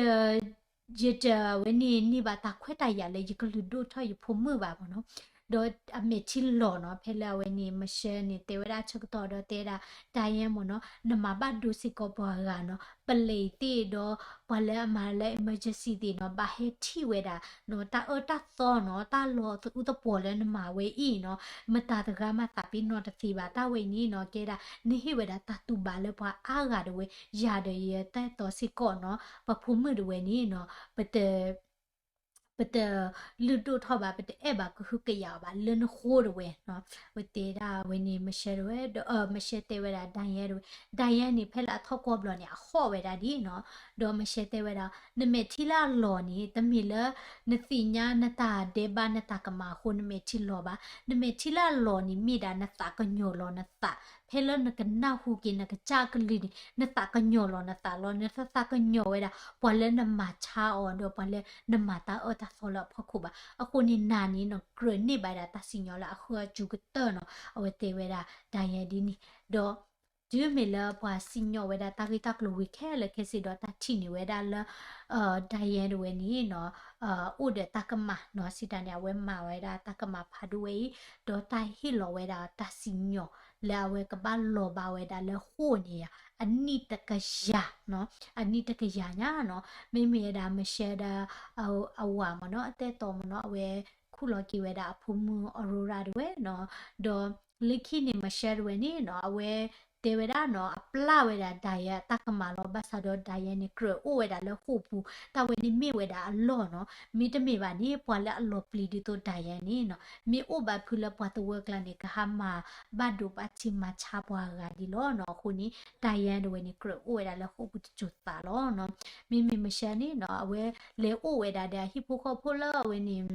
ယတဝဲန့ၣ်န့ၢ်ဘၣ်တၢ်ခွဲးတၢ်ယာ်လၢယကလုၢ်ဒိၣ်ထီၣ်ယဖိမုၣ်ဘၣ်မ့ၢ်နီၤ, ဒီးအမဲာ်ထံလီၤနီၤ, ဖဲလၢအဝဲန့ၣ် Michelle န့ၣ်တဲဝဲဒၣ်ဆၢကတီၢ်ဒီးတဲဒၣ် Diane မ့ၢ်နီၤ, နမၤဘၣ်ဒိစ့ၢ်ကီးပှၤဂၤနီၤ, ပလံးသ့ၣ်ဒီး ပှၤလၢအမၤလၢ emergency သ့ၣ်နီၤ, ဘၣ်ဟဲထံၣ်ဝဲဒၣ်နီၤ, တၢ်အၢတၢ်သီနီၤ, တၢ်လီၤသးအူသပှီၤလၢနမၤဝဲအံၤနီၤ, မတၤတဂၤမၤသးပ့ၤနီၣ်တသ့ဘၣ်, တၢ်ဝဲအံၤန့ၣ်နီၤ, ကဲဒၣ် နဟ့ၣ်ဝဲဒၣ်တၢ်တူၢ်ဘၣ်လၢပှၤအါဂၤတဝဲ, ယၤဒီးယတၢ်အဲၣ်တီစ့ၢ်ကီးနီၤ, ပဖိမုၣ်တဝဲန့ၣ်နီၤ, ပတ ပတလုၢ်ဒိၣ်ထီၣ်ဘၣ်, ပတအဲၣ်ဘၣ်ကဟုကယာ်အီၤဘၣ် လၢနဃိတဝဲနီၤ, ဝဲတဲဒၣ်ဝဲန့ၣ် Michelle တဝဲ, Michelle တဲဝဲဒၣ် Diane တဝဲ, Diane န့ၣ် ဖဲလၢအထီၣ်ကွီၢ်ဘျီၣ်န့ၣ် အဟီၣ်ဝဲဒၣ်ဒ်နီၤ, ဒီး Michelle တဲဝဲဒၣ် နမဲာ်ထံလၢအလီၤန့ၣ် တမ့ၢ်လၢ နသ့ၣ်ညါနတၢ်ဒဲးဘးနတၢ်ကမၣ်အဃိ နမဲာ်ထံလီၤဘၣ်, နမဲာ်ထံလၢအလီၤန့ၣ် မ့ၢ်ဒၣ်နသးကညီၤလီၤနသး, ဖဲလၢနကနၢ်ဟူက့ၤနကစၢ်ကလုၢ်န့ၣ် နသးကညီၤလီၤနသးလီၤ, နတသးကညီၤဝဲဒၣ် ပှၤလၢနမၤဆါအီၤ ဒီးပှၤလၢနမၤတၢ်အၢတၢ်သီလၢအဖီခိၣ်ဘၣ်. အဃိန့ၣ် နၤန့ၣ်နီၤ ကြၢးန့ၢ်ဘၣ်ဒၣ်တၢ်စံၣ်ညီၣ်လၢအဃၢအစူၤကတၢၢ်နီၤ, အဝဲတဲဝဲဒၣ် Diane ဒ်န့ၣ်, ဒီး တုၤမ့ၢ်လၢပှၤစံၣ်ညီၣ်ဝဲဒၣ်တၢ်ဂ့ၢ်တၢ်ကျိၤဝံၤခဲလၢာ်ခဲဆ့ဒီး တၢ်ထံၣ်န့ၢ်ဝဲဒၣ်လၢ Diane တဝဲန့ၣ်နီၤ အိၣ်ဒီးတၢ်ကမၣ်နီၤ, စံးတၢ်န့ၣ် အဝဲမၤဝဲဒၣ်တၢ်ကမၣ်ဖးဒိၣ်ဝဲအံၤ, ဒီးတၢ်ဟ့ၣ်လီၤဝဲဒၣ်တၢ်စံၣ်ညီၣ် လၢအဝဲကဘၣ်လီၤဘၣ်ဝဲဒၣ်လၢဃိာ်န့ၣ်ယါ အနံၣ်တကယၤနီၤ, အနံၣ်တကယၤညါနီၤ, မ့မ့ၢ်ဝဲဒၣ် Michelle ဒီး အဝၤမ့ၢ်နီၤ, အတၢ်အဲၣ်တီမ့ၢ်နီၤ, အဝဲခူၣ်လီၤက့ၤဝဲဒၣ်အဖိမုၣ် Aurora တဝဲနီၤ, ဒီးလၢခံန့ၣ် Michelle တဝဲန့ၣ်နီၤ, အဝဲတဲဝဲဒၣ်နီၤ, အပျၢ်ဝဲဒၣ် Diane အတၢ်ကမၣ်လီၤ, ဘၣ်ဆၣ်ဒီး Diane န့ၣ် ကြၢးအိၣ်ဝဲဒၣ်လၢဃိာ်ပူၤ, တၢ်ဝဲန့ၣ်မ့ၢ်ဝဲဒၣ်အလီၢ်နီၤ, မ့တမ့ၢ်ဘၣ်န့ၣ် ပှၤလၢအလီၤပျံၤဒ်သိး Diane န့ၣ်နီၤ, မ့ၢ်အိၣ်ဘၣ်ဖုးလၢပှၤသဝီကျါန့ၣ် ကဟးမၤဘၣ်ဒိဘၣ်ထံးမၤဆါပှၤဂၤဒ်လီၤနီၤ. အဃိန့ၣ် Diane တဝဲန့ၣ် ကြၢးအိၣ်ဝဲဒၣ်လၢဃိာ်ပူၤတစိၤသးလီၤနီၤ. မ့မ့ၢ် Michelle န့ၣ်နီၤ, အဝဲလဲၤအိၣ်ဝဲဒၣ်ဒီးအဟံၣ်ဖိဃီဖိလၢအဝဲန့ၣ်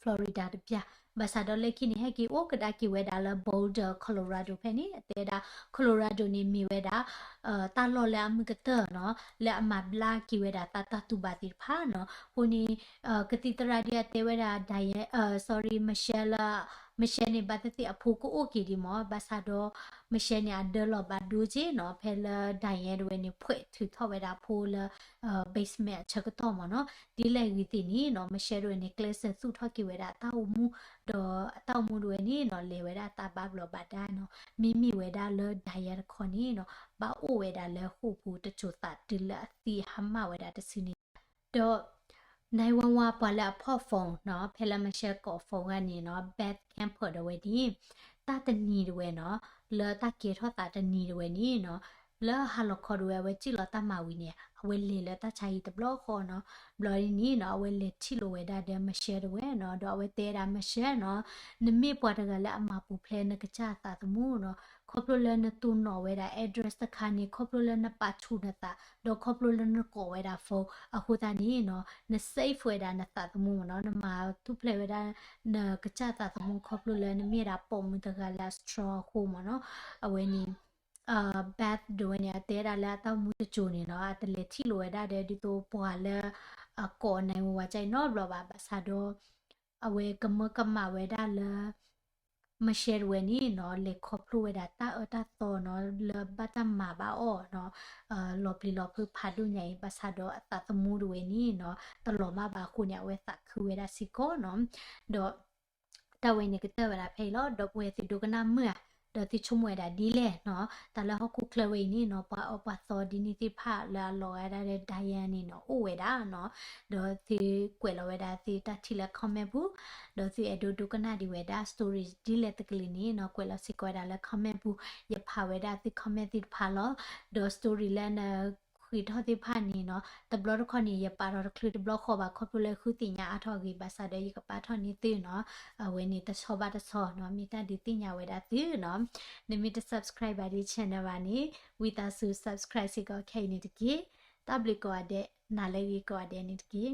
Florida တပျၢ်, ဘၣ်ဆၣ်ဒီးလၢခံန့ၣ် ဟဲက့ၤအိၣ်ကဒါက့ၤဝဲဒၣ်လၢ Boulder Colorado ဖဲန့ၣ်, အတဲဒၣ် Colorado န့ၣ်မ့ၢ်ဝဲဒၣ် တၢ်လီၢ်လၢအမုာ်ကတၢၢ်နီၤ, လၢအမၤဘျါက့ၤဝဲဒၣ်တၢ်တူၢ်ဘၣ်သ့ၣ်တဖၣ်နီၤ. အဃိန့ၣ် ကသံၣ်သရၣ်ဒ်အတဲဝဲဒၣ် Diane, sorry, Michelle လၢ Michelle န့ၣ် ဘၣ်သ့ၣ်သ့ၣ်အဖိကအိၣ်က့ၤဒံးမ့ၢ်, ဘၣ်ဆၣ်ဒီး Michelle န့ၣ် အဒၢလီၤဘၣ်ဒိက့နီၤ, ဖဲလၢ Diane တဝဲန့ၣ် ဖှဲးထုးထီၣ်ဝဲဒၣ်ဖိလၢ basement အဆၢကတီၢ်မ့ၢ်နီၤ. ဒ်လဲၣ်ဂ့ၤသ့ၣ်န့ၣ်နီၤ, Michelle တဝဲန့ၣ် ကျဲးစၢးသူၣ်ထီၣ်က့ၤဝဲဒၣ်အတၢ်အိၣ်မူ, ဒီးအတၢ်အိၣ်မူတဝဲန့ၣ်နီၤ လဲၤဝဲဒၣ်တၢ်ဘၣ်ဘျီးဘၣ်ဒါနီၤ. မ့မ့ၢ်ဝဲဒၣ်လၢ Diane တခီန့ၣ်နီၤ, ဘၣ်အိၣ်ဝဲဒၣ်လၢဃိာ်ပူၤတစိၤသးတုၤလၢအသံဟါမၢ်ဝဲဒၣ်တစုန့ၣ် ဒီး နၢ်ဝါဝါ ပှၤလၢအဖီၣ် phone နီၤ, ဖဲလၢ Michelle ကိး phone ဂၤန့ၣ်နီၤ, Beth Camper ဒၣ်ဝဲန့ၣ်, တၢ်တနံၤဒၣ်ဝဲနီၤ, လၢတၢ်ကဲထီၣ်သးတနံၤဒၣ်ဝဲန့ၣ်နီၤ, လၢဟါလီၤခီဒၣ်ဝဲ အဝဲစံၣ်လီၤတၢ်မၤဝံၤန့ၣ် အဝဲလဲၤလၢတၢ်ဆါဟံၣ်တဘျီဃီနီၤ, ဘျီဒ်န့ၣ်နီၤ အဝဲလဲၤထံၣ်လိာ်ဝဲဒၣ်ဒီး Michelle ဒၣ်ဝဲနီၤ, ဒီးအဝဲတဲဒၣ် Michelle နီၤ, နမ့ၢ်ပှၤတဂၤလၢအမၤပူၤဖျဲးနကစၢ်အသးသမူနီၤ, ခီဖျိလၢနတိၢ်နီၣ်ဝဲဒၣ် address တခါန့ၣ် ခီဖျိလၢနပာ်ဆူၣ်နသး, ဒီးခီဖျိလၢနကိးဝဲဒၣ် phone အဃိသတးန့ၣ်နီၤ, န save ဝဲဒၣ်နသးသမူမ့ၢ်နီၤ, နမၤထူၣ်ဖျဲးဝဲဒၣ် နကစၢ်သးသမူ ခီဖျိလၢနမ့ၢ်ဒၣ်ပိာ်မုၣ်တဂၤလၢအ strong အဃိမ့ၢ်နီၤ, အဝဲန့ၣ် Beth ဒၣ်ဝဲန့ၣ် အတဲဒၣ်လၢအတၢ်မူတစိၤန့ၣ်နီၤ, အတလဲၤထံၣ်လိာ်ဝဲဒၣ်ဒီး ဒ်သိးပှၤလၢအကိးနၢ်ဝါဝါကၠဲနီတဘျီဘၣ်, ဘၣ်ဆၣ်ဒီး အဝဲကမၢကမၣ်ဝဲဒၣ်လၢ Michelle ဒၣ်ဝဲန့ၣ်နီၤ, လဲၤခီဖျိဝဲဒၣ်တၢ်အၢတၢ်သီနီၤ, လၢဘၣ်တၢ်မၤဘၣ်အီၤနီၤ, လီၤပျံၤလီၤဖုးဖးဒိၣ်ညါအံၤ, ဘၣ်ဆၣ်ဒီးအသးသမူဒၣ်ဝဲန့ၣ်နီၤ, တလီၤမၢ်ဘၣ်အဃိန့ၣ် အဝဲသးခုဝဲဒၣ်စ့ၢ်ကီးနီၤ, ဒီး တၢ်ဝဲန့ၣ်ကတၢၢ်ဝဲဒၣ်ဖဲအံၤလီၤ, ဒီပုၢ်ဝဲၢ်သုဒိကနၣ်မုာ်ဧါ, ဒီးသုဆိကမိၣ်ဝဲဒၣ်ဒ်လဲၣ်နီၤ, တၢ်လၢဟီၣ်ခိၣ်ချၢဝဲအံၤန့ၣ်နီၤ, ပှၤအၢပှၤသီဒ်န့ၣ်သ့ၣ်တဖၣ်လၢအလီၤဂာ်ဒၣ်ဒီး Diane န့ၣ်နီၤ, အိၣ်ဝဲဒၣ်နီၤ, ဒီးသုကွဲးလီၤဝဲဒၣ်သုတၢ်ထံၣ်လၢ comment ပူၤ, ဒီးသုအဲၣ်ဒိးဒိကနၣ်ဒံးဝဲဒၣ် story ဒ်လဲၣ်တကလုာ်န့ၣ်နီၤ, ကွဲးလီၤစ့ၢ်ကီးဝဲဒၣ်လၢ comment ပူၤ, ယဖးဝဲဒၣ်သု comment သ့ၣ်တဖၣ်လီၤ, ဒီး story လၢန ဃ့ထီၣ်သ့ၣ်တဖၣ်န့ၣ်နီၤ, တဘျီတခီၣ်န့ၣ် ယပာ်ထီၣ်တချုးတဘျီဃီဘၣ်, ခီဖျိလၢဃုသ့ၣ်ညါအါထီၣ်အဂ့ၢ်, ဘၣ်ဆၣ်ဒီးယကပာ်ထီၣ်န့ၢ်သုနီၤ, အဝဲန့ၣ်တဆီဘၣ်တဆီနီၤ, မ့ၢ်တၢ်ဒုးသ့ၣ်ညါဝဲဒၣ်သုနီၤ, နမ့ၢ်တ subscribe ဘၣ်ဒ် channel ဘၣ်န့ၣ်, ဝံသးစူၤ subscribe စ့ၢ်ကီးခဲအံၤန့ၣ်တက့ၢ်. တၢ်ဘျုးကိးဂၤဒဲး, နၤလၢအဂ့ၤကိးဂၤဒဲးန့ၣ်တက့ၢ်.